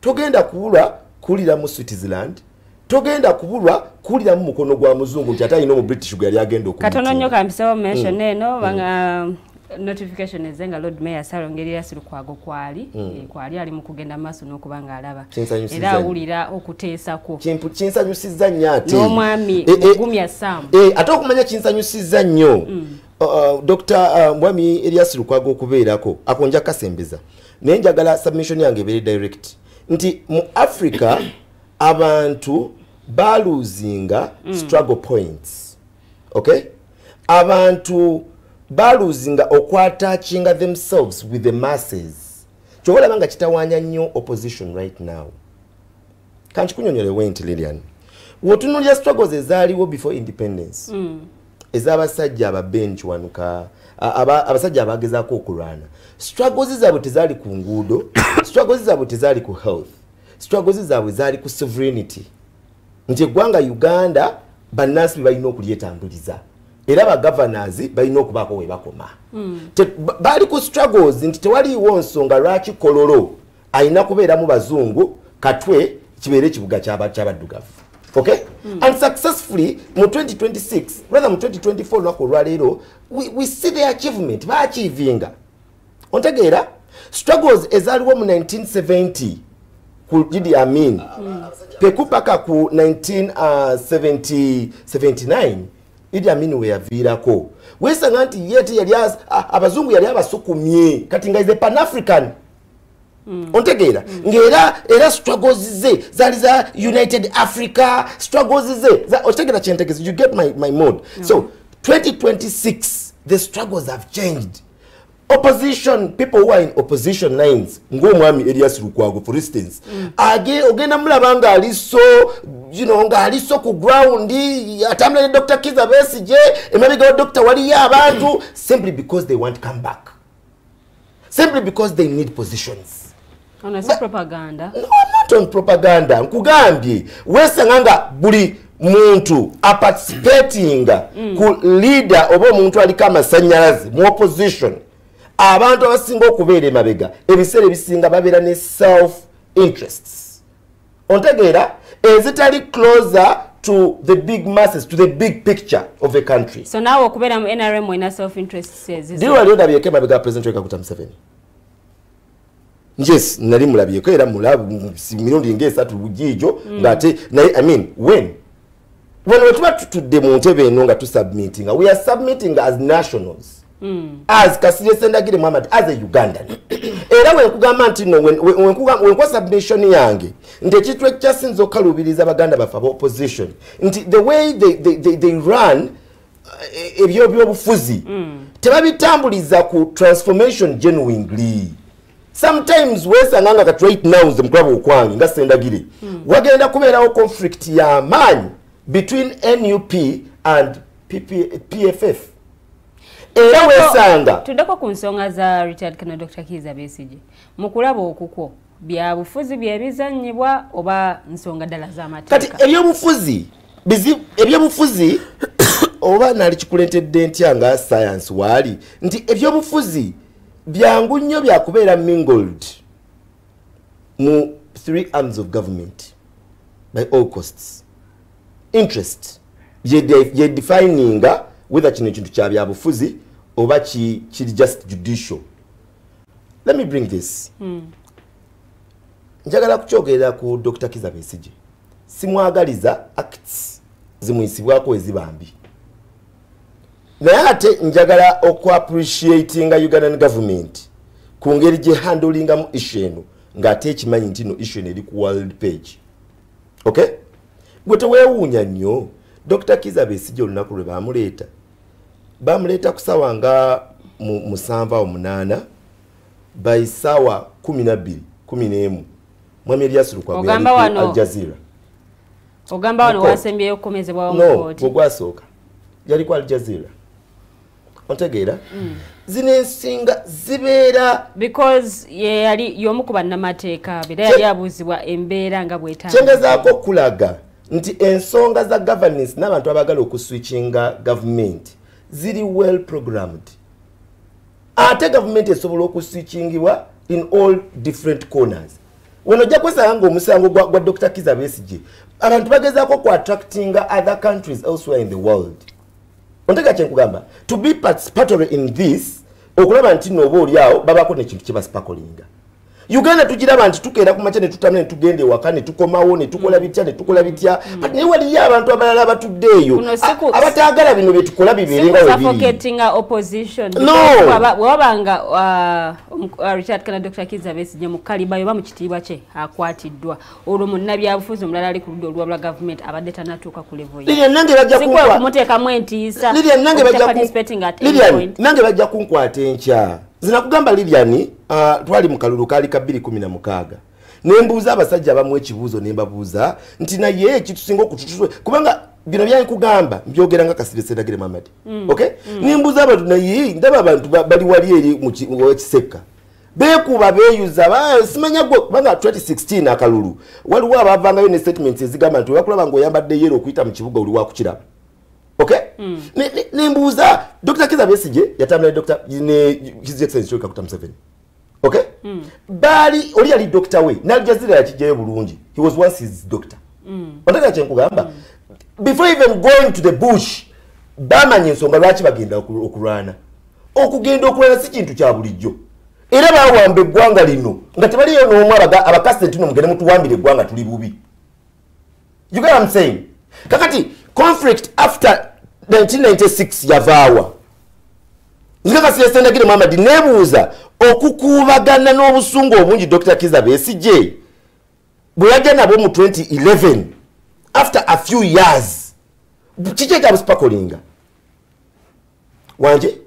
togenda kubula kuwulira mu Switzerland, togenda kubulwa kuwulira mu mukono gwa muzungu nti ate alina omu British gwe yali agenda Katono nnyo okumutinga. Kampisewo mention eno banga notification ezenga Lord Mayor Ssalongo Erias Lukwago kwali, kwali ali mu kugenda maaso n'okuba ng'alaba Kinsanyusizza era nnyo. Awulira okuteesako. Kinsanyusizza nnyo ate. N'omwami Mugumya Sam. Ate okumanya kinsanyusizza nnyo. Dr. Mwami Erias Lukwago okubeerako ako nja kasembeza, naye njagala submission yange ebeere direct nti mu Africa abantu balosinga struggle points, okay? Abantu balosinga okwattachinga themselves with the masses. Kyova olaba nga kitawaanya nnyo opposition right now. Kankikunyonyolewe nti Lilian, wotunuulira struggles ezaaliwo before independence, ez'abasajja ababen Kiwanuka, abasajja abagezaako okulwana, struggles zaabwe tezaali ku nguudo, struggles zaabwe tezaali ku health, struggles zaabwe zaali ku sovereignty, nti eggwanga Uganda bannansi be balina okulyetambuliza era bagovernors balina okubaako we bakoma. Baali ku struggles nti tewaliiwo nsonga lwaki Kololo alina kubeeramu bazungu, Katwe kibeere ekibuga ky'abaddugavu, okay? And successfully mu 2026, rather mu 2024, olunaku olwaleero we see the achievement baachievinga. Ontegeera? Struggles ezaaliwo mu 1970 ku Idi Amin peku paka ku 1979 Idi Amin we yaviirako, weesanga nti ye te yali abazungu yali abasukumye, kati nga is a Pan-African. Ontegeera? Ng'era era struggles ze zaali za United Africa, struggles ze otegeera kyentegeeza? You get my mode? So 2026, the struggles have changed. Opposition, people who are in opposition lines, ng'omwami Elias Lukwago for instance, ogenda mulaba ng'ali so ng'ali so ku ground, atambula ne Dr. Kiza Besigye, emabega wa Dr. waliyo abantu, simply because they want come back, simply because they need positions. Ono si propaganda. No, I'm not on propaganda. Nkugambye wesanga nga buli muntu aparticipating ku leader oba omuntu aliko amasannyalaze mu opposition, abantu abasinga okubeera emabega ebiseera ebisinga babeera ne self interests, ontegeera, ezitali closer to the big masses, to the big picture of the country. So naawe okubeera mu NRM olina self interests ezizo? Diri wali ondabyeko emabega President Yoweri Kaguta Museveni? Yes, nali mulabyeko era mulabu mirundi ng'esatu giijo ng'ate naye. I mean, when we tuba tutudde mu ntebe eno nga tusubmittinga, we are submitting as nationals, as Kasirye Sendagire Muhammad, as a Ugandan. Era wenkugamba nti no, wenkuwa submission yange nti ekintu ekyasinza okukaluubiriza baganda baffe aba opposition nti the way they run ebyobufuzi tebabitambuliza ku transformation genuinely. Sometimes wesanga nga kati right now nze mukulaba okwange nga Sendagire, wagenda kubeerawo conflict y'amaanyi between NUP and PFF. Era wesanga tuddeko ku nsonga za Richard Kano, Dr. Kiza Besigye. Mu kulaba okukwo, byabufuzi byebizannyibwa oba nsonga ddala z'amateeka? Kati ebyobufuzi ebyobufuzi oba nali kikuleetedde ntya nga science waali nti ebyobufuzi byangu nnyo byakubeera mingled mu three arms of government by all costs. Interest ye defininga whether kino ekintu kya byabufuzi oba kiri just judicial. Let me bring this. Njagala kukyogerera ku Dr. Kiza Besigye. Simwagaliza acts zimuyisibwako ezibambi, naye ate njagala okuappreciatinga Ugandan government ku ngeri gye handlingamu issue eno ng'ate ekimanyi nti no issue eno eri ku world page. Okay, gwe teweewuunya nnyo Dr. Kiza Besigye olunaku lwe bamuleeta, bamuleeta ku ssaawa nga 7 awo 8, by ssaawa 12 11 mwami Erias Lukwago Ogamba yali ku wano Al Jazeera. Ogamba wano Mu court. wasembyeyo okukomezebwawo mu No, kooti? gwe gwasooka yali ku Al Jazeera. Ontegeera, zino ensinga zibeera Because ye yali y'omu ku bannamateeka be, era yali abuuzibwa embeera nga bwetambula. Kyengezaako okulaga nti ensonga za governance n'abantu abaagala okuswitchinga gavumenti ziri well programmed, ate gavumenti esobola okuswitchingibwa in all different corners. Wano ojja kwesanga nga omusango gwa Dr. Kiza Besigye abantu bagezaako ku attractinga other countries elsewhere in the world. Ontega kyenkugamba, to be participatory in this, okulaba nti nooba oli awo babako nekintu kyebasipakolinga. Uganda tugiraba nti tukeera ku makya ne tutambula ne tugenda ewaka ne tukomawo ne tukola bitya ne tukola bitya, but naye waliyo abantu abalala abatudde eyo Kuno abataagala bino byetukola bibeere nga we biri. Suffocatinga opposition. No. Bwe wabanga Richard Kana, Dr. Kiza Besigye mu kaliba oba mu kitiibwa kye akwatiddwa, olwo munnabyabufuzi omulala ali ku ludda olwabula gavumenti abadde tanatuuka ku level ye, Lilian, nange bajja si kwe kumuteekamu entiisa Lilian, nange bajja participating at any Lilian, point? nange bajja kunkwata enkya. Zinakugamba Lilian, twali mu kalulu kaali ka 2016, nembuuza abasajja abamu ekibuuzo, nembabuuza nti naye ekitusinga okututu, kubanga bino byankugamba mbyogera nga Kasirye Sendagire Muhammad. Okay, nembuuza abantu, naye ndaba abantu bali wali eri mu Kisekka beekuba beeyuza simanya gwe, kubanga 2016 akalulu waliwo abavangayo ne statements ezigamba nti webakulaba ng'oyambadde yero okuyita mu kibuga oli wakukiraba. Okay, nembuuza Dr. Kiza Besigye yatambula ne Dr. ne His Excellency Yoweri Kaguta Museveni. Okay, baali oli yali doctor we n'Al Jazeera yakijjayo bulungi, he was once his doctor. Ontaka kyenkugamba, before even going to the bush bamanya ensonga lwaki bagenda okulwana. Okugenda okulwana si kintu kya bulijjo, era bawamba eggwanga lino nga tebaliyo n'omu abakase nti no mugende mutuwambire eggwanga tuli bubi. You get what I'm saying? Kakati conflict after 1996 yavaawa? Nze Kasirye Sendagire Muhammad nebuuza okukuubagana n'obusungu obungi Dr. Kiza Besigye bwe yajja nabwo mu 2011, after a few years, kiki ekyabusipakolinga wanje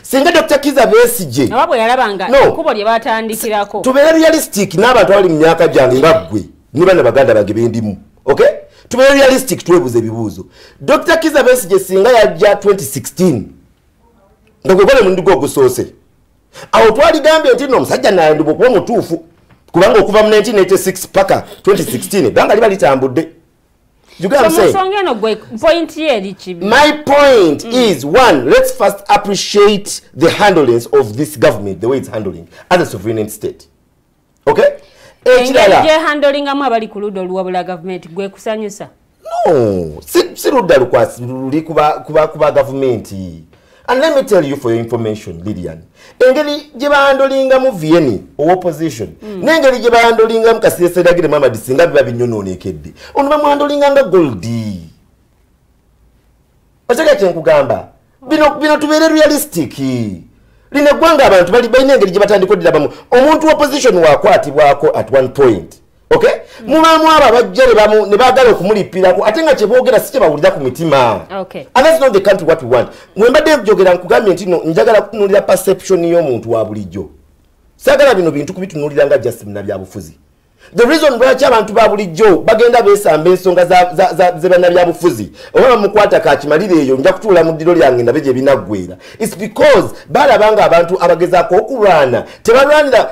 singa Dr. Kiza Besigye Oba bwe yalaba nga No. ekkubo lye batandikirako. Tubeere realistic n'abantu abali mu myaka gyange nga ggwe ne bana baganda bange bendimu. Okay, tubeere realistic, twebuuze ebibuuzo. Dr. Kiza Besigye singa yajja 2016 nga gwe gwali omulundi gwe ogusoose, awo twaligambye nti nno omusajja nayandibwa okuba omutuufu. Kubanga okuva mu 1986 paka 2016 ebbanga liba litambudde. You get what I'm saying? My point is, one, let's first appreciate the handlings of this government, the way it's handling as a sovereign state. Okay? No, si ludda luli kuba government. And let me tell you for your information, Lillian, engeri gye bahandolingamu Vianney opposition, n'engeri gye bahandolingamu Kasirye Sendagire Muhammad singa biba binyonoonekedde, ono bamuhandolinga nga gold. Otegeka kye nkugamba, bino tubeere realistic. Lino eggwanga abantu balina engeri gye batandika oddirabamu. Omuntu opposition wakwatibwako at one point. Okay? Mubaamu abo abajja ne baagala okumulipirako ate nga kye boogera si kye bawulira ku mitima. Okay. And that's not the country what we want. Mwe mbadde njogera nkugambye nti no njagala kutunuulira perception y'omuntu wa bulijjo. Saagala bino bintu kubitunuulira nga just munnabyabufuzi. The reason lwaki abantu ba bulijjo bagenda beesamba ensonga ze bannabyabufuzi oba bamukwata kakimalire eyo nja kutuula mu ddiro lyange ndabe gye binaggwera, it's because balaba nga abantu abagezaako okulwana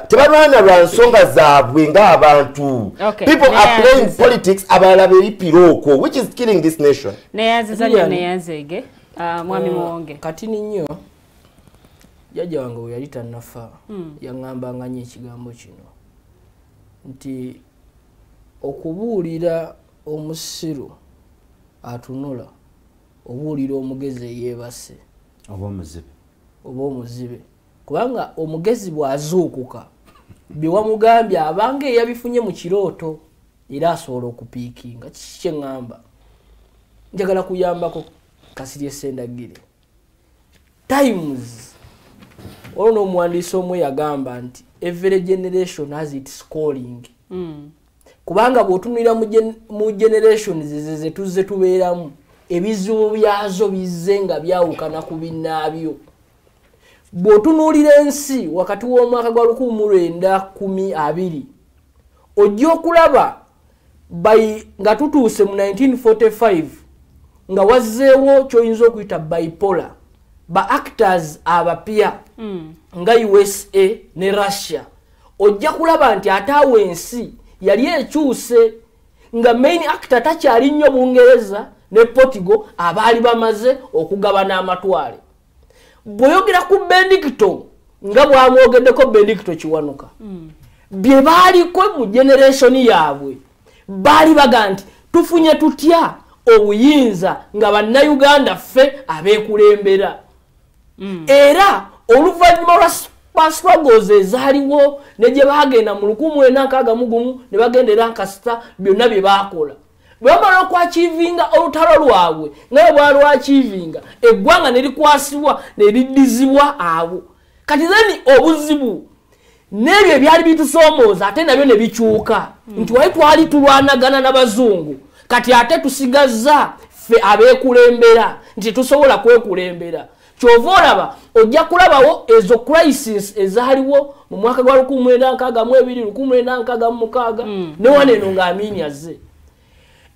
tebalwana lwa nsonga zaabwe ng'abantu. Okay. People are playing politics abalala beeripira okwo, which is killing this nation. Neyanziza nnyo, neyanzeege mwami Muwonge. Katini nnyo jjajja wange bwe yali tannafa yaŋŋambanga nnyo ekigambo kino nti okubuulira omusiru atunula, obuulira omugezi eyeebase oba omuzibe, oba omuzibe, kubanga omugezi bw'azuukuka bye wamugambye abanga eyabifunye mu kirooto era asobola okupiikinga. Kiki kye ŋŋamba? Njagala kuyambako Kasirye Sendagire. Times olwo n'omuwandiisi omu yagamba nti every generation has its calling. Kubanga bw'otunulira mu generations ze tuzze tubeeramu, ebizibu byazo bizze nga byawukana ku binnaabyo. Bw'otunuulira ensi wakati w'omwaka gwa 1912 ojja okulaba nga tutuuse mu 1945 nga wazzeewo ky'oyinza okuyita bipolar, ba actors abapya nga USA ne Russia. Ojja kulaba nti ate awo ensi yali ekyuse nga main actor takyali nnyo Bungereza ne Portugal abaali bamaze okugabana amatwale. Bw'oyogera ku Benedicto nga bw'amwogeddeko Benedicto Kiwanuka, bye baaliko mu generation yaabwe baali baga nti tufunye tutya obuyinza nga bannayuganda ffe abeekulembera. Era oluvannyuma lwa struggles ezaaliwo ne gye baagenda mu 1961 ne bagenda e Lancaster, byonna bye baakola bwe bamala okwakiivinga olutalo lwabwe nga bwe bwalwakiivinga eggwanga ne likwasibwa ne liddizibwa abo. Kati then obuzibu n'ebyo ebyali bitusoomooza ate nabyo ne bikyuka nti wali twali tulwanagana n'abazungu, kati ate tusigazza ffe abeekulembera nti tusobola kwekulembera. Kyova olaba ojja kulabawo ezo crisis ezaaliwo mu mwaka gwa 1962, 1966 ne wano eno nga Amini azze.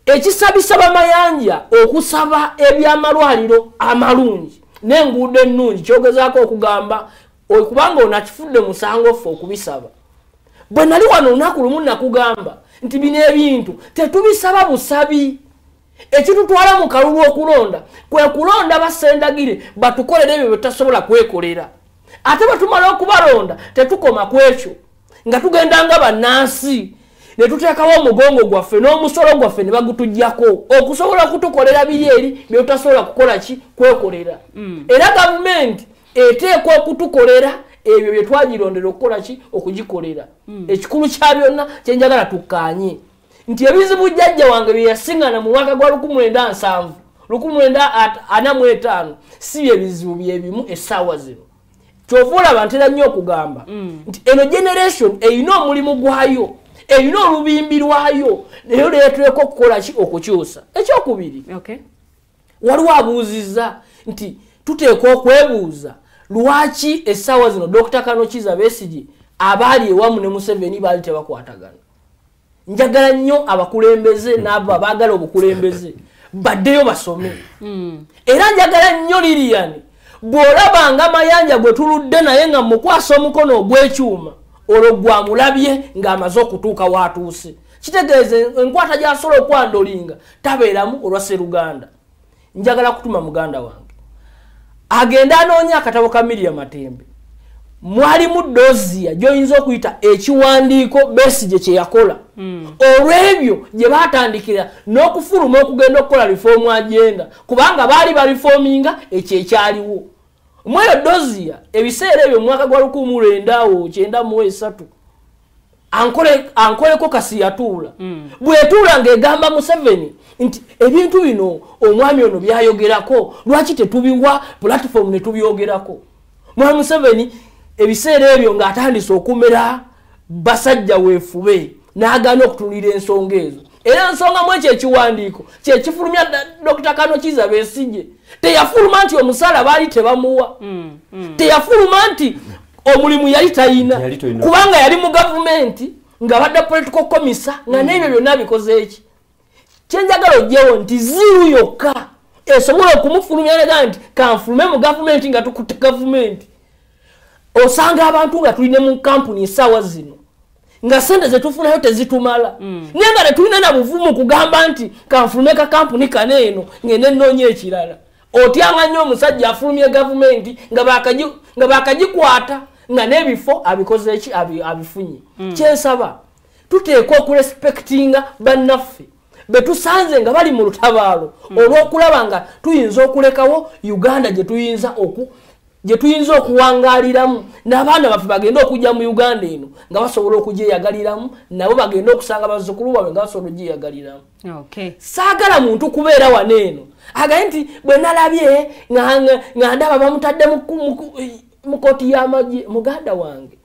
Ekisabisa Bamayanja okusaba ebyamalwaliro amalungi n'enguudo ennungi kyogezaako okugamba kubanga ono akifudde musango ffe okubisaba. Bwe nali wano olunaku lumu nakugamba nti bino ebintu tetubisaba busabi. Ekitutwala mu kalulu okulonda kwe kulonda basendagire batukolere ebyo bye tutasobola kwekolera. Ate bwe tumala okubalonda tetukoma ku ekyo, nga tugenda nga bannansi ne tuteekawo omugongo gwaffe n'omusolo gwaffe ne bagutuggyako okusobola okutukolera biri eri bye tutasobola kukola ki kwekolera. Era gavumenti eteekwa okutukolera ebyo bye twagirondera okukola ki okugikolera. Ekikulu kya byonna kye njagala tukkaanye nti ebizibu jjajja wange bye yasiŋŋana mu mwaka gwa 1970, 1945 si bye bizibu bye bimu essaawa zino. Kyova olaba ntera nnyo okugamba nti eno generation erina omulimu gwayo, erina olubimbi lwayo, naye leetweko okukola ki okukyusa. Ekyokubiri, waliwo abuuzizza nti tuteekwa okwebuuza lwaki essaawa zino Dr. Kano Kizza Besigye abaali ewamu ne Museveni baali tebakwatagana. Njagala nnyo abakulembeze n'abo abaagala obukulembeze baddeyo basome. Era njagala nnyo Lilian, bw'olabanga Mayanja gwe tuludde naye nga mukwasa omukono ogw'ekyuma Olwo gwamulabye ng'amaze okutuuka waatuuse. Kitegeeza enkwata gy'asobola okwandolinga tabeeramu olwa Sseruganda. Njagala kutuma muganda wange agenda anoonya akatabo ka Miria Matembe. Mwalimu doziya gy'oyinza okuyita ekiwandiiko Besigye kye yakola. Olw'ebyo gye baatandikira n'okufuluma okugenda okukola reform agenda, kubanga baali bareforminga ekyo ekyaliwo. Mweyo doziya ebiseera ebyo mu mwaka gwa 1993 ankoleko kasi yatuula. Bwetuula ng'egamba Museveni nti ebintu bino omwami ono byayogerako, lwaki tetubiwa platform ne tubyogerako? Mwami Museveni ebiseera ebyo ng'atandise okumera basajja weefube n'agaana okutunulira ensonga ezo. Era ensonga mu ekyo ekiwandiiko kyekifulumya Dr. Kano Kizza Besigye. Teyafuluma nti omusala baali tebamuwa. Teyafuluma nti omulimu yali tayina, kubanga yali mu gavumenti ng'abadde political commissar nga n'ebyo byonna bikoze eki. Kyenjagala oggyewo nti ziru yokka esobola okumufulumya nega nti kanfulume mu gavumenti nga tukutte gavumenti. Osanga abantu nga tulina mu kampuni essaawa zino nga sente zetufunayo tezitumala, naye nga tetulina na buvumu kugamba nti kanfulume ka kampuni kano eno ngende nnoonya ekirala. Otyanga nnyo omusajja afulumye gavumenti nga bakagikwata nga n'ebifo abikoze eki abifunye. Kyensaba tuteekwa okurespectinga bannaffe betusanze nga bali mu lutabaalo olw'okulaba nga tuyinza okulekawo Uganda gye tuyinza okuwangaaliramu, n'abaana baffe bagende okujja mu Uganda eno nga basobola okugyeyagaliramu, nabo bagende okusanga bazzukulu baabwe nga basobola okugyeyagaliramu. Saagala muntu kubeera wano eno agaye nti bwe nalabye nga ndaba bamutadde mu kooti y'amagye. Muganda wange,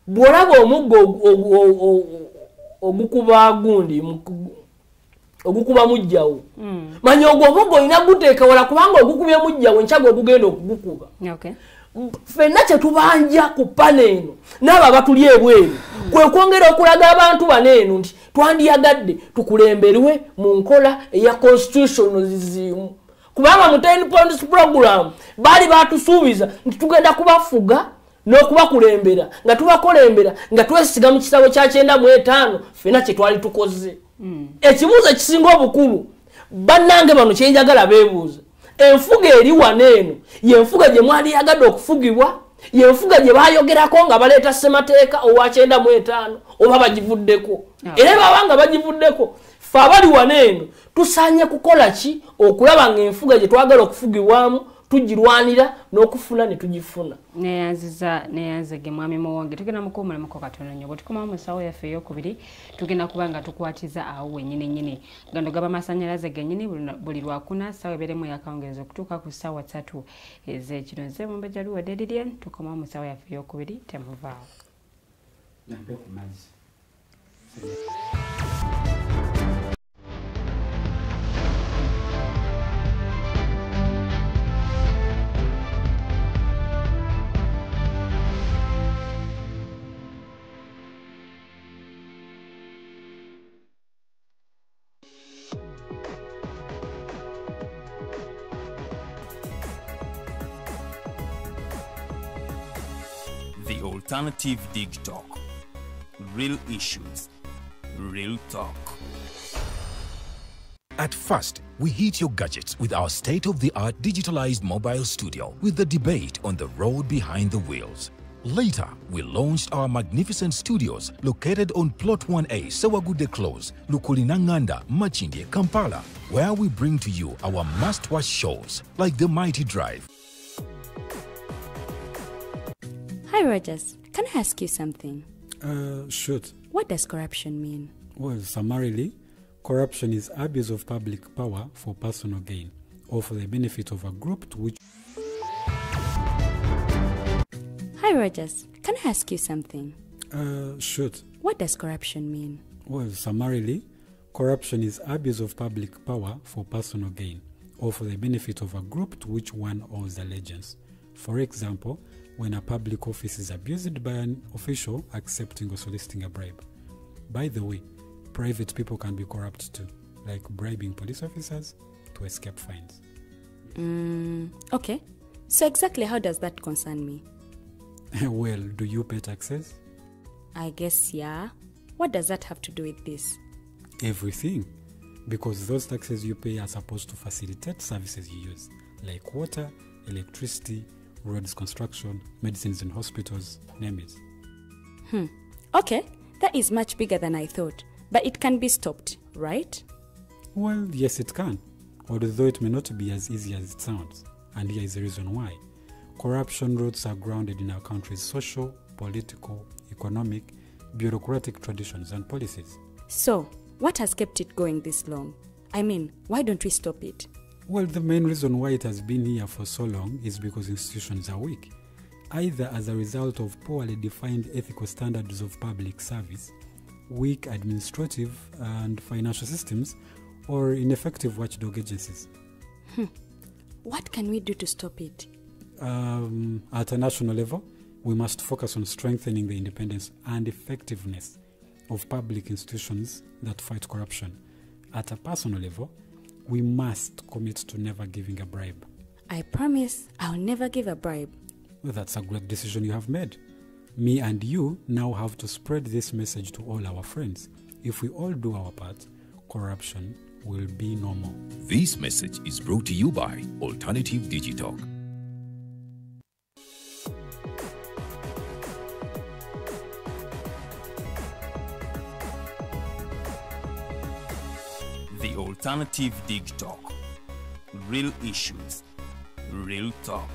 bw'olaba omuggo ogukuba gundi ogukuba mujjawo, manya ogwo omuggo olina guteeka wala, kubanga ogukubye mujjawo enkya gwe gugenda okugukuba. Ffenna kye tubanja ku pano eno n'abo abatuli ebweru kwe kwongera okulaga abantu bano eno nti twandiyagadde tukulemberwe mu nkola eya constitutionalism, kubanga mu 10 points program baali batusuubiza nti tugenda kubafuga n'okubakulembera nga tubakulembera nga twesiga mu kitabo kya 95 ffenna kye twali tukoze. Ekibuuzo ekisinga obukulu bannange bano kyenjagala beebuuza, enfuga eri wano eno yenfuga gye mwaliyagadde okufugibwa, yenfuga gye baayogerako nga baleeta ssemateeka owa 95 oba bagivuddeko? Era baba nga bagivuddeko, ffe abali wano eno tusaanye kukola ki okulaba ng'enfuga gye twagala okufugibwamu tugirwanira n'okufuna ne tugifuna? Neyanziza neyanzege mwami Muwonge. Tugenda mukuwumulamuko katono nnyo. Bwe tukomawo mu ssaawa yaffe eyokubiri tugenda kuba nga tukwatiza awo wennyini nnyini gano gaba masannyalaze gennyini buli lwakuna ssaawa ebeeremu eyakawungeezi okutuuka ku ssaawa 3 ez'ekiro. Nze Mumbejja Luwedde Lilian, tukomawo mu ssaawa yaffe eyokubiri, temuvaawo. Nampe ku mazzi. The Alternative Dig Talk. Real issues, real talk. At first, we heat your gadgets with our state-of-the-art digitalized mobile studio with the debate on the road behind the wheels. Later, we launched our magnificent studios located on Plot 1A, Sewagude Close, Lukulinanganda, Machindie, Kampala, where we bring to you our must-watch shows like The Mighty Drive. Hi Rogers, can I ask you something? Shoot. What does corruption mean? Well, summarily, corruption is abuse of public power for personal gain or for the benefit of a group to which... Hi Rogers, can I ask you something? Shoot. What does corruption mean? Well, summarily, corruption is abuse of public power for personal gain or for the benefit of a group to which one owes allegiance. For example, when a public office is abused by an official accepting or soliciting a bribe. By the way, private people can be corrupt too, like bribing police officers to escape fines. Okay. So exactly how does that concern me? Well, do you pay taxes? I guess, yeah. What does that have to do with this? Everything. Because those taxes you pay are supposed to facilitate services you use, like water, electricity, roads construction, medicines in hospitals, name it. Okay, that is much bigger than I thought, but it can be stopped, right? Well, yes, it can, although it may not be as easy as it sounds. And here is the reason why. Corruption roots are grounded in our country's social, political, economic, bureaucratic traditions and policies. So, what has kept it going this long? I mean, why don't we stop it? Well, the main reason why it has been here for so long is because institutions are weak, either as a result of poorly defined ethical standards of public service, weak administrative and financial systems, or ineffective watchdog agencies. What can we do to stop it? At a national level, we must focus on strengthening the independence and effectiveness of public institutions that fight corruption. At a personal level, we must commit to never giving a bribe. I promise I'll never give a bribe. Well, that's a great decision you have made. Me and you now have to spread this message to all our friends. If we all do our part, corruption will be no more. This message is brought to you by Alternative Digitalk. The Alternative Dig Talk. Real issues, real talk.